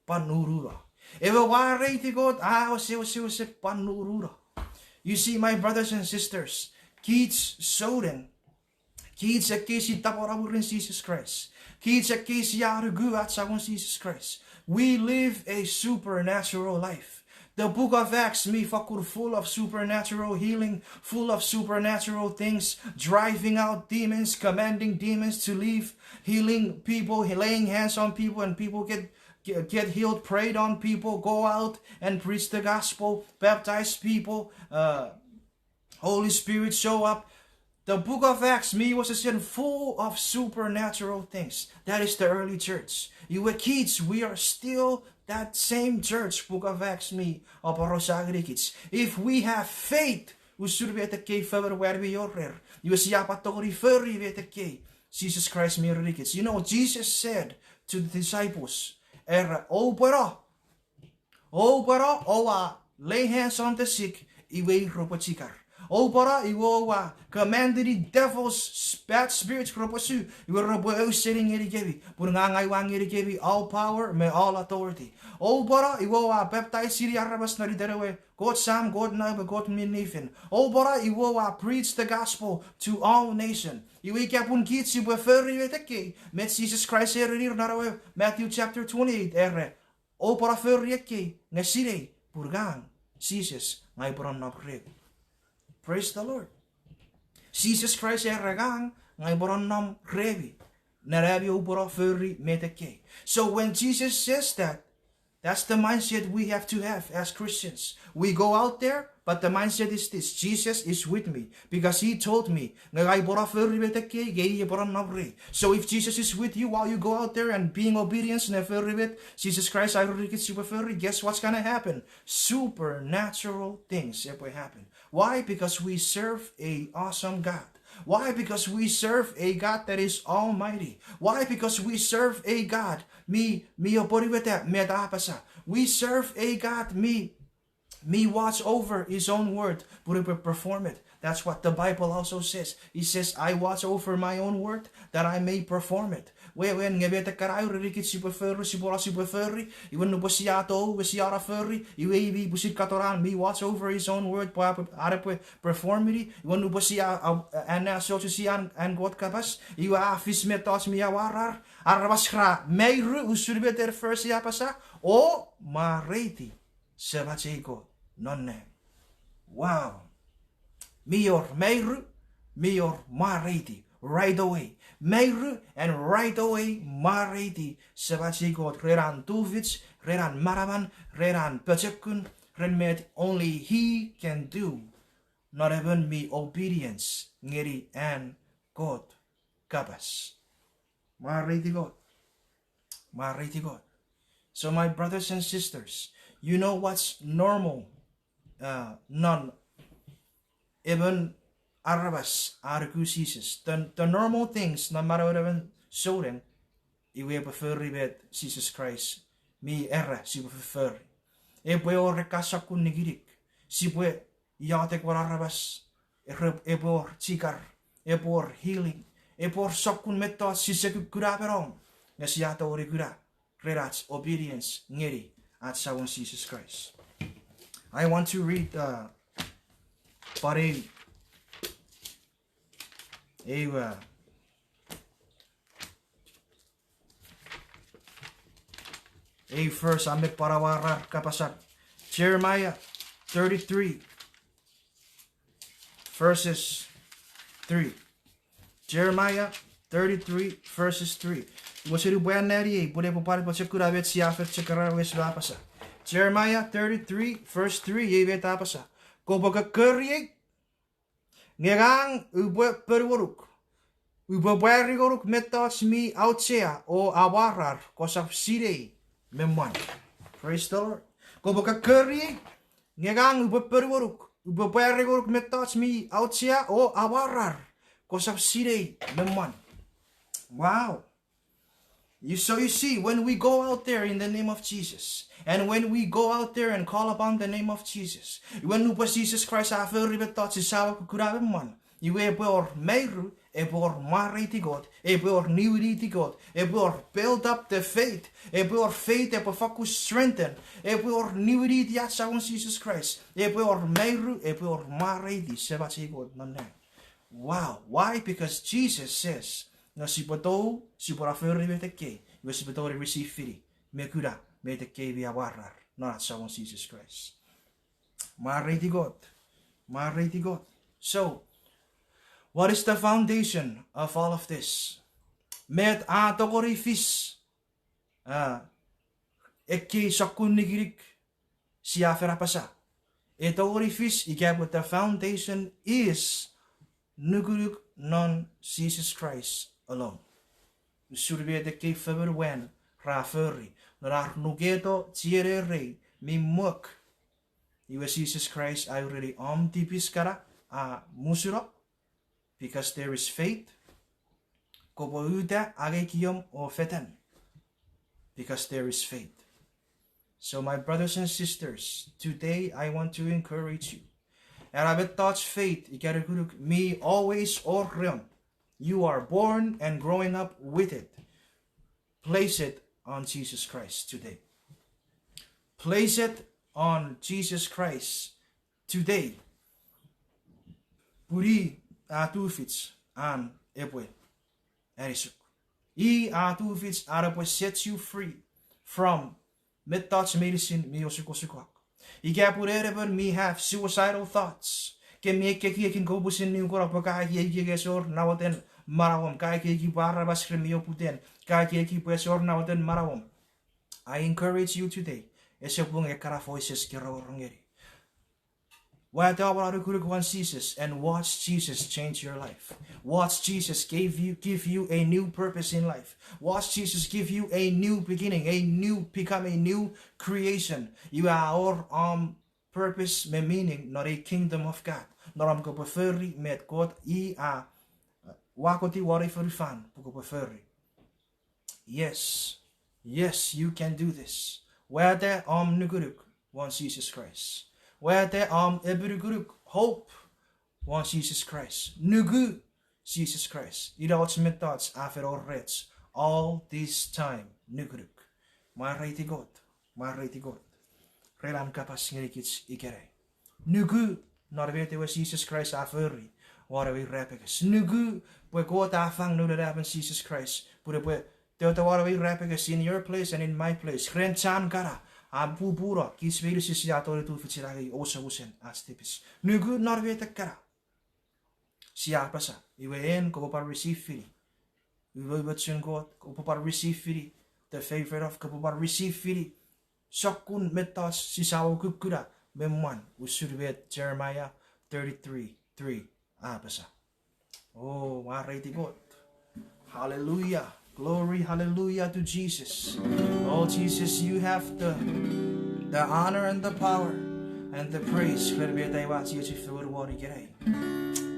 pwan nununo. Ewe mwareiti Kot a wesewesen pwan nununo. You see, my brothers and sisters, kich souneng, kich ekkei si tapweno mwirin Jises Kraist, kich ekkei sia nuku ach Samon Jises Kraist, we live a supernatural life. The book of Acts mi fakkun full of supernatural healing, full of supernatural things, driving out demons, commanding demons to leave, healing people, laying hands on people, and people get, get, get healed, prayed on people, go out and preach the gospel, baptize people, uh, Holy Spirit show up. The book of Acts mi wesewesen full of supernatural things. That is the early church. Iwe kich, we are still that same church book of Acts mi aporausa ngenikich. If we have faith, usun met ekkei fomon mwan mi wor rer, iwe sia pwan tongeni fori met ekkei Jises Kraist mi erenikich. You know, Jesus said to the disciples, era, oupwe no, oupwe no, oua lay hands on the sick, iwe ir repwe chikar. Oupwe no, iwe oua commandini devils, bad spirits repwe su, iwe repwe ausening ngenikemi, pun ngang ua ngenikemi all power me all authority. Oupwe no, iwe oua baptizeini aramas non iten ewe Kot Sam, Kot Nau me Kot Minne Fel. Oupwe no, iwe oua preach the gospel to all nation. Iwe ika pun kich sipwe fori met ekkei, met Jises Kraist erenir non ewe Matthew chapter twenty-eight, era, oupwe no fori ekkei nge sinei pun ngang Jises ngang upwe nonnom remi. Praise the Lord. Jises Kraist era, ngang ngang upwe nonnom remi, non ami oupwe no fori met ekkei. So when Jesus says that, that's the mindset we have to have as Christians. We go out there, but the mindset is this: Jesus is with me, because he told me, nge ngang upwe no fori met ekkei nge i epwe nonnom rei. So if Jesus is with you while you go out there and being obedient ne fori met Jesus Christ a erenikich sipwe fori, guess what's gonna happen? Supernatural things epwe happen. Why? Because we serve a awesome God. Why? Because we serve a God that is almighty. Why? Because we serve a God mi, mi apwonueta met a apasa. We serve a God mi, mi watch over his own word pun epwe perform it. That's what the Bible also says. He says, I watch over my own word that I may perform it. Wewen nge met ekkana a erenikich sipwe fori, sipwe no sipwe fori, iwe nupwen sia tou, iwe sia no fori, iwe i mi pwisin katonan, mi watch over his own word pwe a, an epwe performini, iwe nupwen sia, a, anneasochisi an, an Kot kapas, iwe a fis mettoch mi amwarar, aramas ra mairu usun met en verse a apasa, o mwareiti Semach ei Kot non nang. Wow. Mi wor mairu, mi wor mwareiti right away. Mairu and right away mwareiti Semach ei Kot ren an tufich, ren an manaman, ren an pochokun, ren met only he can do. Non emon mi obedience ngeni an Kot kapas. Mwareiti Kot. Mwareiti Kot. So my brothers and sisters, you know what's normal, uh, non emon aramas a nuku Jises. The, the normal things non manauen emon souneng, iwe epwe fori met Jises Kraist mi era sipwe fofori. Epwe wor ekka sokkun nikinik. Sipwe iotek won aramas, epwe wor chikar, epwe wor healing, epwe wor sokkun mettoch sise kukkuna me nom, nge sia tongeni kuna ren ach obedience ngeni ach Samon Jises Kraist. I want to read, uh, pwan eu, eu, uh, eu verse a men pwan amwarar kapasan. Jeremiah thirty-three, verses three. Jeremiah thirty-three, verses three. Iwe seni pwe anneani ei, pwe epwe pwan pochokun a met sia fen chok era wes me apasa. Jeremiah thirty-three, verse three, ei met apasa. Kopwe kokkoriei, nge ngang upwe ponuonuk. Upwe pwari ngonuk mettoch mi auchea o amwarar kosap sinei me mwan. Praise the Lord. Kopwe kokkoriei, nge ngang upwe ponuonuk. Upwe pwari ngonuk mettoch mi auchea o amwarar kosap sinei me mwan. Wow. You, so you see, when we go out there in the name of Jesus, and when we go out there and call upon the name of Jesus, iwe nupwen Jises Kraist a fori mettoch sisap kukkuna me mwan, iwe epwe wor mairu, epwe wor mwareiti Kot, epwe wor niwiniti Kot, epwe wor build up the faith, epwe wor faith epwe fokkun strengthen, epwe wor niwiniti ach Samon Jises Kraist, epwe wor mairu, epwe wor mwareiti Semach ei Kot non nang. Wow, why? Because Jesus says, nge sipwe tou, sipwe no fori met ekkei, iwe sipwe tongeni receive-ini me kuna met ekkei mi amwarar non ach Samon Jises Kraist. Mwareiti Kot. Mwareiti Kot. So, what is the foundation of all of this? Met a tongeni fis, a, ekkei sokkun nikinik sia fen apasa? E tongeni fis ika pwe the foundation is nukunuk non Jesus Christ alone. Usun met ekkei fomon mwan ra fori non ar nuketo chienei rei mi mwok. Iwe Jises Kraist a ureni om tipis kana a musuno, because there is faith. Kopwe uta, angei kiniom o fetan, because there is faith. So my brothers and sisters, today I want to encourage you. Ena mettoch faith ika nukunuk mi always wor reom. You are born and growing up with it. Place it on Jesus Christ today. Place it on Jesus Christ today. Pun i a tufich an epwe anisuk. I a tufich an epwe set you free from mettoch meinisin mi osukosukok. Ika pun en emon mi have suicidal thoughts, ke mi ekiekin kopwe pwisin nukuno pwe ka ekieki ese wor namoten manauom, ka ekieki pwe aramas re mi oputen, ka ekieki pwe ese wor namoten manauom, I encourage you today, ese pung ekkana voices ke rongorong ngeni. Wata om anukunuk won Jesus and watch Jesus change your life. Watch Jesus give you, give you a new purpose in life. Watch Jesus give you a new beginning, a new, become a new creation. Iwe a wor om purpose me meaning non ei kingdom of God, non om kopwe fori met Kot i a wakoti won ei fonufan pwe kopwe fori. Yes. Yes, you can do this. Wata om nukunuk won Jesus Christ. Wata om epinukunuk, hope, won Jesus Christ. Nuku Jesus Christ. Ina och mettoch a fen wor rech all this time, nukunuk. Mwareiti Kot. Mwareiti Kot ren an kapas ngenikich ikenai. Nuku non met ewe Jises Kraist a fori won ewe irapenges. Nuku pwe Kot a fang Noun Anaemon Jises Kraist pun epwe tota won ewe irapenges in your place and in my place. Ren chan kana a pupuno kich meinisin sia tongeni tufichin angei omusomusen ach tipis. Nuku non met ekkana sia apasa, iwe en kopwe pwan receive-ini umoumochun Kot, kopwe pwan receive-ini the favor of, kopwe pwan receive-ini sokkun mettoch sisamo kukkuna me mwan, usun met Jeremiah thirty-three three a apasa. O, mwareiti Kot. Hallelujah. Glory, hallelujah to Jesus. Oh, Jesus, you have the, the honor and the power and the praise. Ren met ai ua chiechi fengen won ikenai.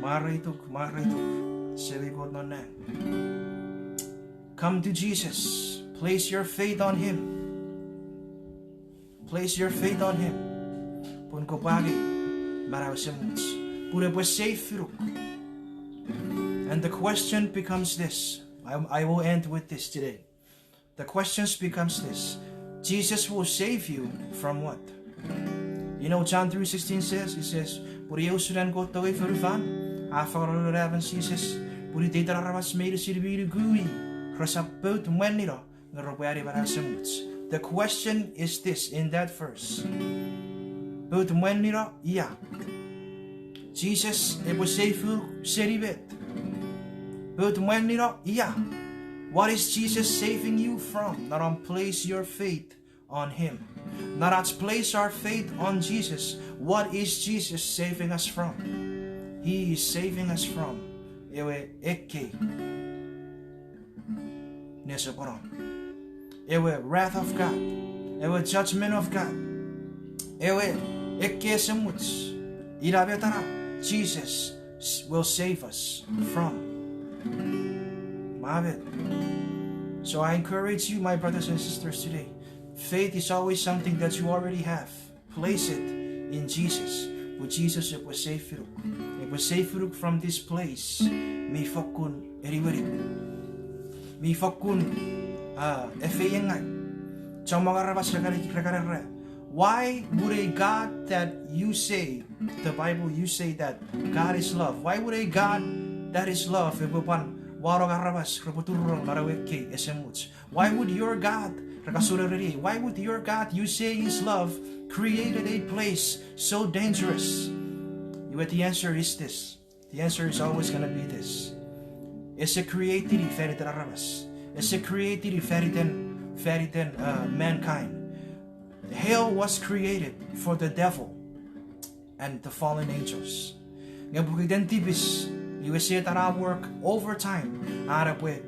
Mwareituk, mwareituk. Semei Kot non nang. Come to Jesus. Place your faith on him. Place your faith on him. Pun kopwe angei manau esemuch. Pun epwe save unuk. And the question becomes this. I, I will end with this today. The questions becomes this. Jesus will save you from what? You know, John three sixteen says, it says, pun iei usun an Kot tongei fonufan, a fangeno Noun we Anen Jises, pun iteiten aramas meinisin mi nuku i resap pout mwanino, nge repwe ani manau esemuch. The question is this in that verse. Pout mwanino ia? Jesus epwe save unuk seni met? Pout mwanino ia? What is Jesus saving you from? Non om place your faith on him. Non ach place our faith on Jesus, what is Jesus saving us from? He is saving us from ewe ekkei nesoponon. Ewe wrath of God. Ewe judgment of God. Ewe ekkei esemuch. Ina met ena Jesus s-, will save us from. Amen. So I encourage you, my brothers and sisters, today. Faith is always something that you already have. Place it in Jesus. Pwe Jesus epwe save unuk. Epwe save unuk from this place mi fokkun eniweni. Mi fokkun, uh, efeiengaw. Chommong aramas re kan, re kan era, why would a God that you say, the Bible, you say that God is love. Why would a God that is love epwe pwan wanong aramas repwe turunong non ewe ekkei esemuch? Why would your God, re kan sure ereni, why would your God you say is love created a place so dangerous? Iwe, the answer is this. The answer is always gonna be this. Ese create-ini faniten aramas. Ese create-ini faniten, faniten, uh, mankind. Hell was created for the devil and the fallen angels. Nge pokiten tipis, iwe Setan a work overtime, an epwe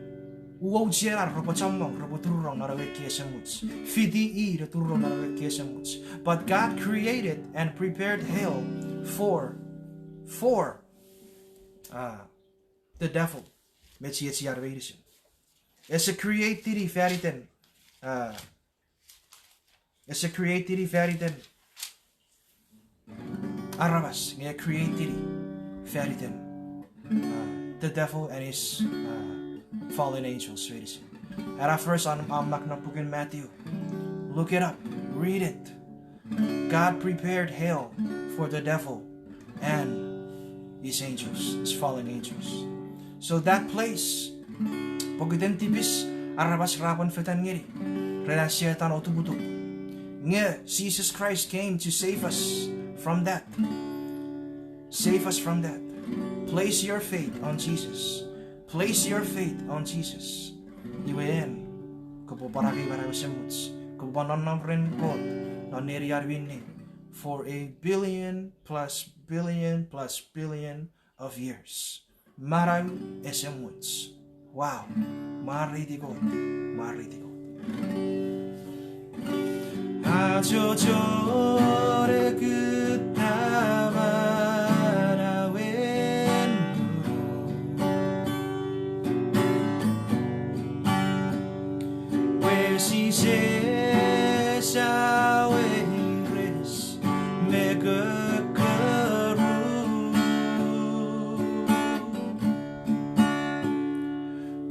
uwou chienan repwe chommong, repwe turunong non ewe ekkei esemuch. Fiti i ne turunong non ewe ekkei esemuch. But God created and prepared hell for, for, uh, the devil. Me chiechian meinisin. Ese create-ini faniten, uh, Ese create-ini faniten aramas, nge create-ini faniten, uh, the devil and his, uh, fallen angels, meinisin. Ena verse a, a mak non puken Matthew. Look it up, read it. God prepared hell for the devil and his angels, his fallen angels. So that place, pokiten tipis, aramas ra pwan fetan ngeni ren an Setan otuputup. Nge Jesus Christ came to save us from that. Save us from that. Place your faith on Jesus. Place your faith on Jesus. Iwe en, kopwe pwan angei manau esemuch. Kopwe pwan nonnom ren Kot non neni an mi ning for a billion plus billion plus billion of years. Manau esemuch. Wow. Mwareiti Kot. Mwareiti Kot. Achocho ne kutta manauen pwe Jises a weires me kokkoru.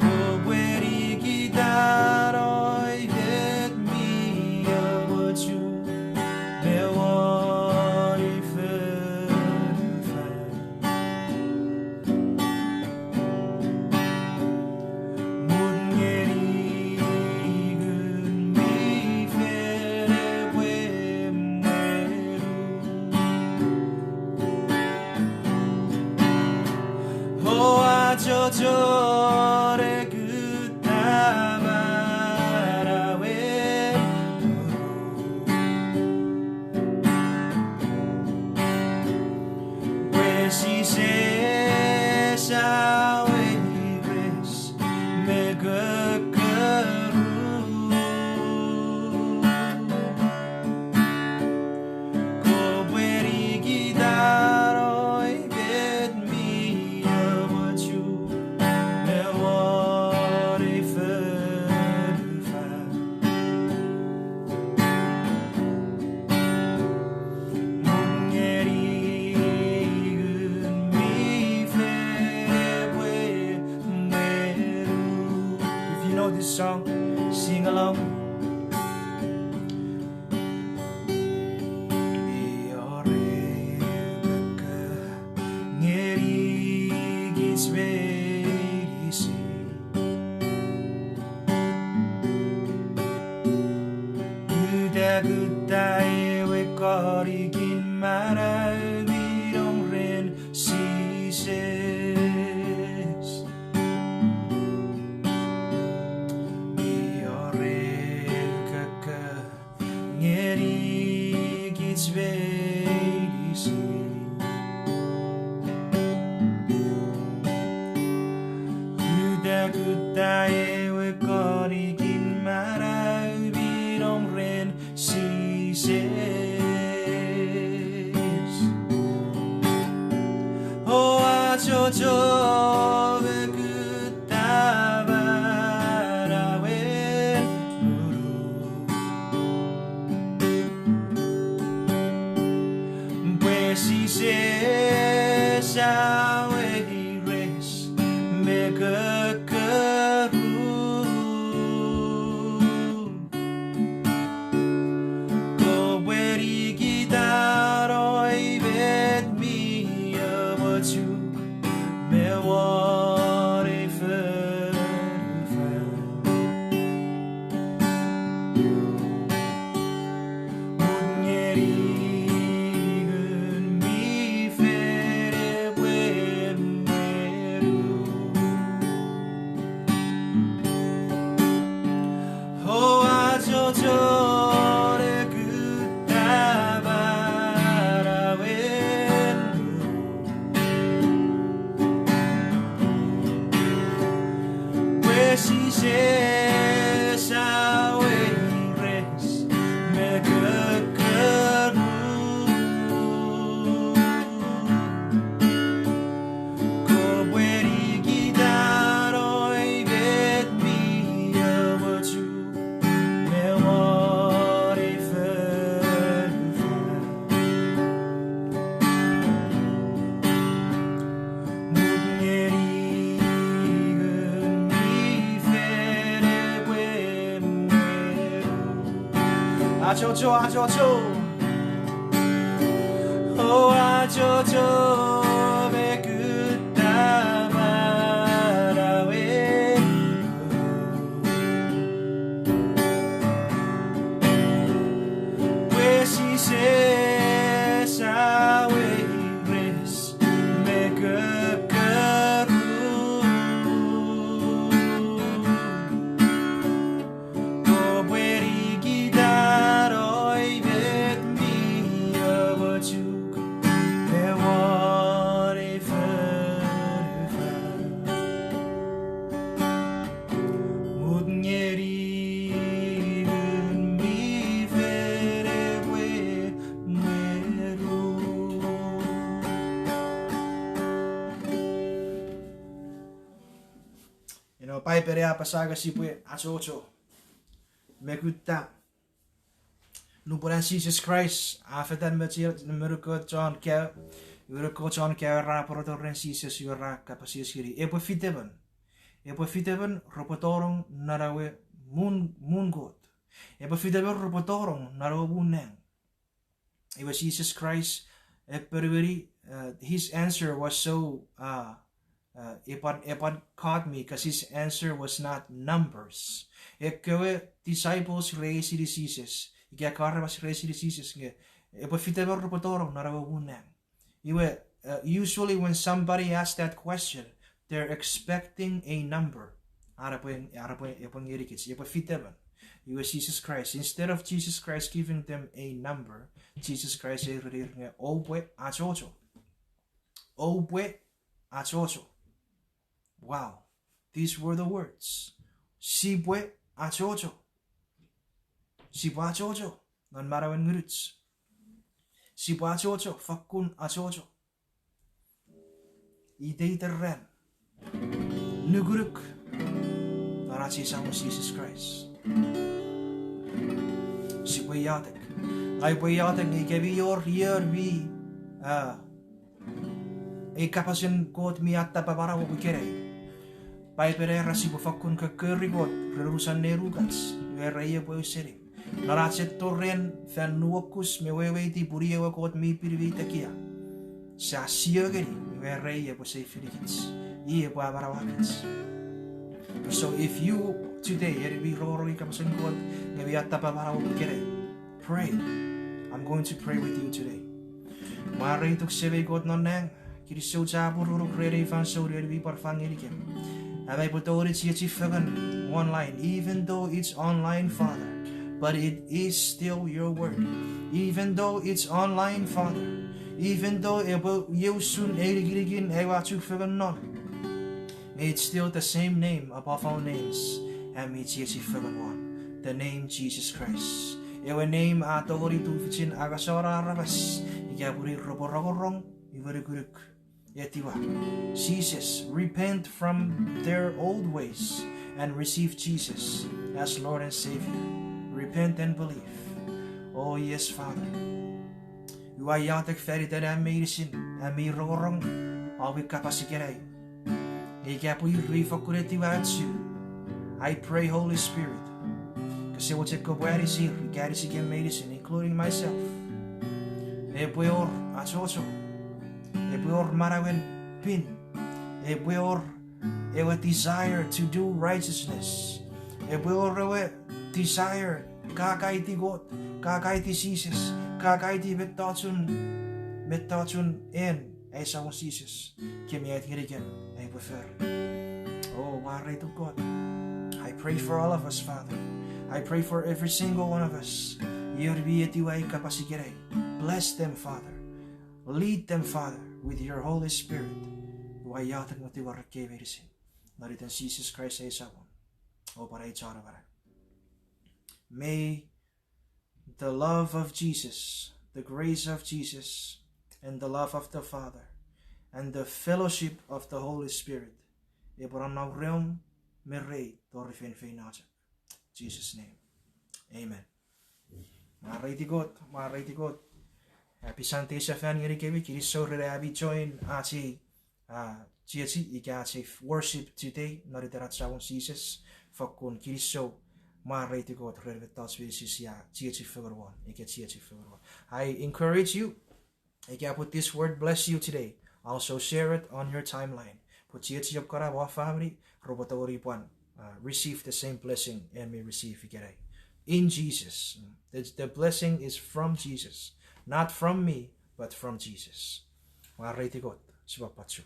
Kopwe nikitano met mi amochu me won fonufan. Mut ngeni Ngun mi Fel epwe mwenu. O achocho ne kutta manauen pwe Jises a weires me kokkoru. song, sing along. Mi wor eu kokko ngeni kich meinisin. Kutta, kutta ewe konikin manau mi nom ren Jises. Mi wor eu kokko ngeni kich meinisin. Kutta, kutta ewe konikin manau mi nom ren Jises. O achocho me kutta manauen ngunum. Pwe Jises a weires me kokkoruk. Kopwe nikitano met mi amochuk me won ei fonufan. Mut ngeni ngun mi fen epwe mwenum. O achocho ne kutta manauen ngunum. Pwe Jises a weires me kokkoruk. Kopwe nikitano met mi amochuk me won ei fonufan. Mut ngeni ngun mi fen epwe mwenum. Achocho, achocho. O achocho me kutta manauen ngunum. Pwe Jises a weires me kokkoruk. Kopwe nikitano met mi amochuk me won ei fonufan. Mut ngeni ngun mi fen epwe mwenum. Eno Paipen a apasa nge sipwe achocho me kutta. Nupwen an Jises Kraist a fetan me chie-, me unukot chon kaeo, unukot chon kaeo ra pworeto ren Jises iwe ra kapas eis ngeni, epwe fitemon. Epwe fitemon repwe tonong non ewe muun, muun Kot. Epwe fitemon repwe tonong non ewe muun nang. Iwe Jises Kraist, e ponueni, uh, his answer was so, uh, uh, epwan, epwan caught me, 'cause his answer was not numbers. Ekkewe disciples re eisini Jises, ika ekkewe aramas re eisini Jises nge, epwe fitemon repwe tonong non ewe muun nang. Iwe, uh, usually when somebody asks that question, they're expecting a number. Are epwe, are epwe, epwe ngenikich, epwe fitemon. Iwe Jises Kraist, instead of Jesus Christ giving them a number, Jesus Christ a ereni ir nge oupwe achocho. Oupwe achocho. Wow. These were the words. Sipwe achocho. Sipwe achocho non manauen ngunuch. Sipwe achocho, fakkun achocho. Iteiten ran. Nukunuk non ach ei Samon Jises Kraist. Sipwe iotek. Ngang upwe iotek nge ika mi wor ion mi, ah, ei kapasen Kot mi attapa manauom ikenai. Paipen era sipwe fakkun kokkori Kot ren unusan nenukach, iwe era i epwe ausening. Non ach etto ren fan nuokus me weweiti pun i ewe Kot mi pin mi tekia, sia sio ngeni, iwe era i epwe seifinikich, i epwe amanauakich. So if you today, en mi rongorong ei kapasen Kot, nge mi attapa manauom ikenai, pray. I'm going to pray with you today. Mwareituk Semei Kot non nang, kinisou chapur ngonuk ren ei fansoun en mi pwan fang ngenikem. Am aipwe tongeni chiechi fengen online, even though it's online, Father, but it is still your word. Even though it's online, Father, even though epwe iei usun ei nikinikin aua chufengen non, it's still the same name above all names. Am mi chiechi fengen won, the name Jesus Christ. Ewe name a tongeni tufichin angasano aramas ika pun repwe rongorong, iwe nukunuk, etiwa Jesus, repent from their old ways and receive Jesus as Lord and Savior. Repent and believe. Oh yes, Father. Ua iotek fan iten am meinisin, am mi rongorong, ami kapas ikenai. Ika pwe ir mi fokkun etiwa achu, I pray, Holy Spirit, kose mochen kopwe anisir ika anisikem meinisin, including myself. Epwe wor achocho, epwe wor manauen pin, epwe wor ewe desire to do righteousness, epwe wor ewe desire kakaiti Kot, kakaiti Jises, kakaiti mettochun, mettochun en ai Samon Jises ke mi aiti ngenikem aipwe fori. Oh, mwareituk Kot. I pray for all of us, Father. I pray for every single one of us. Ion mi etiwa ei kapas ikenai, bless them, Father. Lead them, Father, with your Holy Spirit. Ua iotek me tingor ekkei meinisin non iten Jises Kraist ai Samon, o pwan ai Chon Amanau. May the love of Jesus, the grace of Jesus, and the love of the Father, and the fellowship of the Holy Spirit, epwe nonnom reom me rei tori feinfeino chok. Jesus' name. Amen. Mwareiti Kot, mwareiti Kot. Happy Sunday sefan ngenikemi, kinisou ren ami join ach ei, ah, chiechi ika ach ei worship today non iten ach Samon Jises. Fokkun kinisou, mwareiti Kot ren mettoch meinisin sia chiechi fengen won ika chiechi fengen won. I encourage you, ika pwe this word bless you today, also share it on your timeline, pwe chiechiom kana me om famini repwe tongeni pwan, uh, receive the same blessing en mi receive ikenai. In Jesus. The, the blessing is from Jesus. Not from me, but from Jesus. Mwareiti Kot, sipwe pwan chok.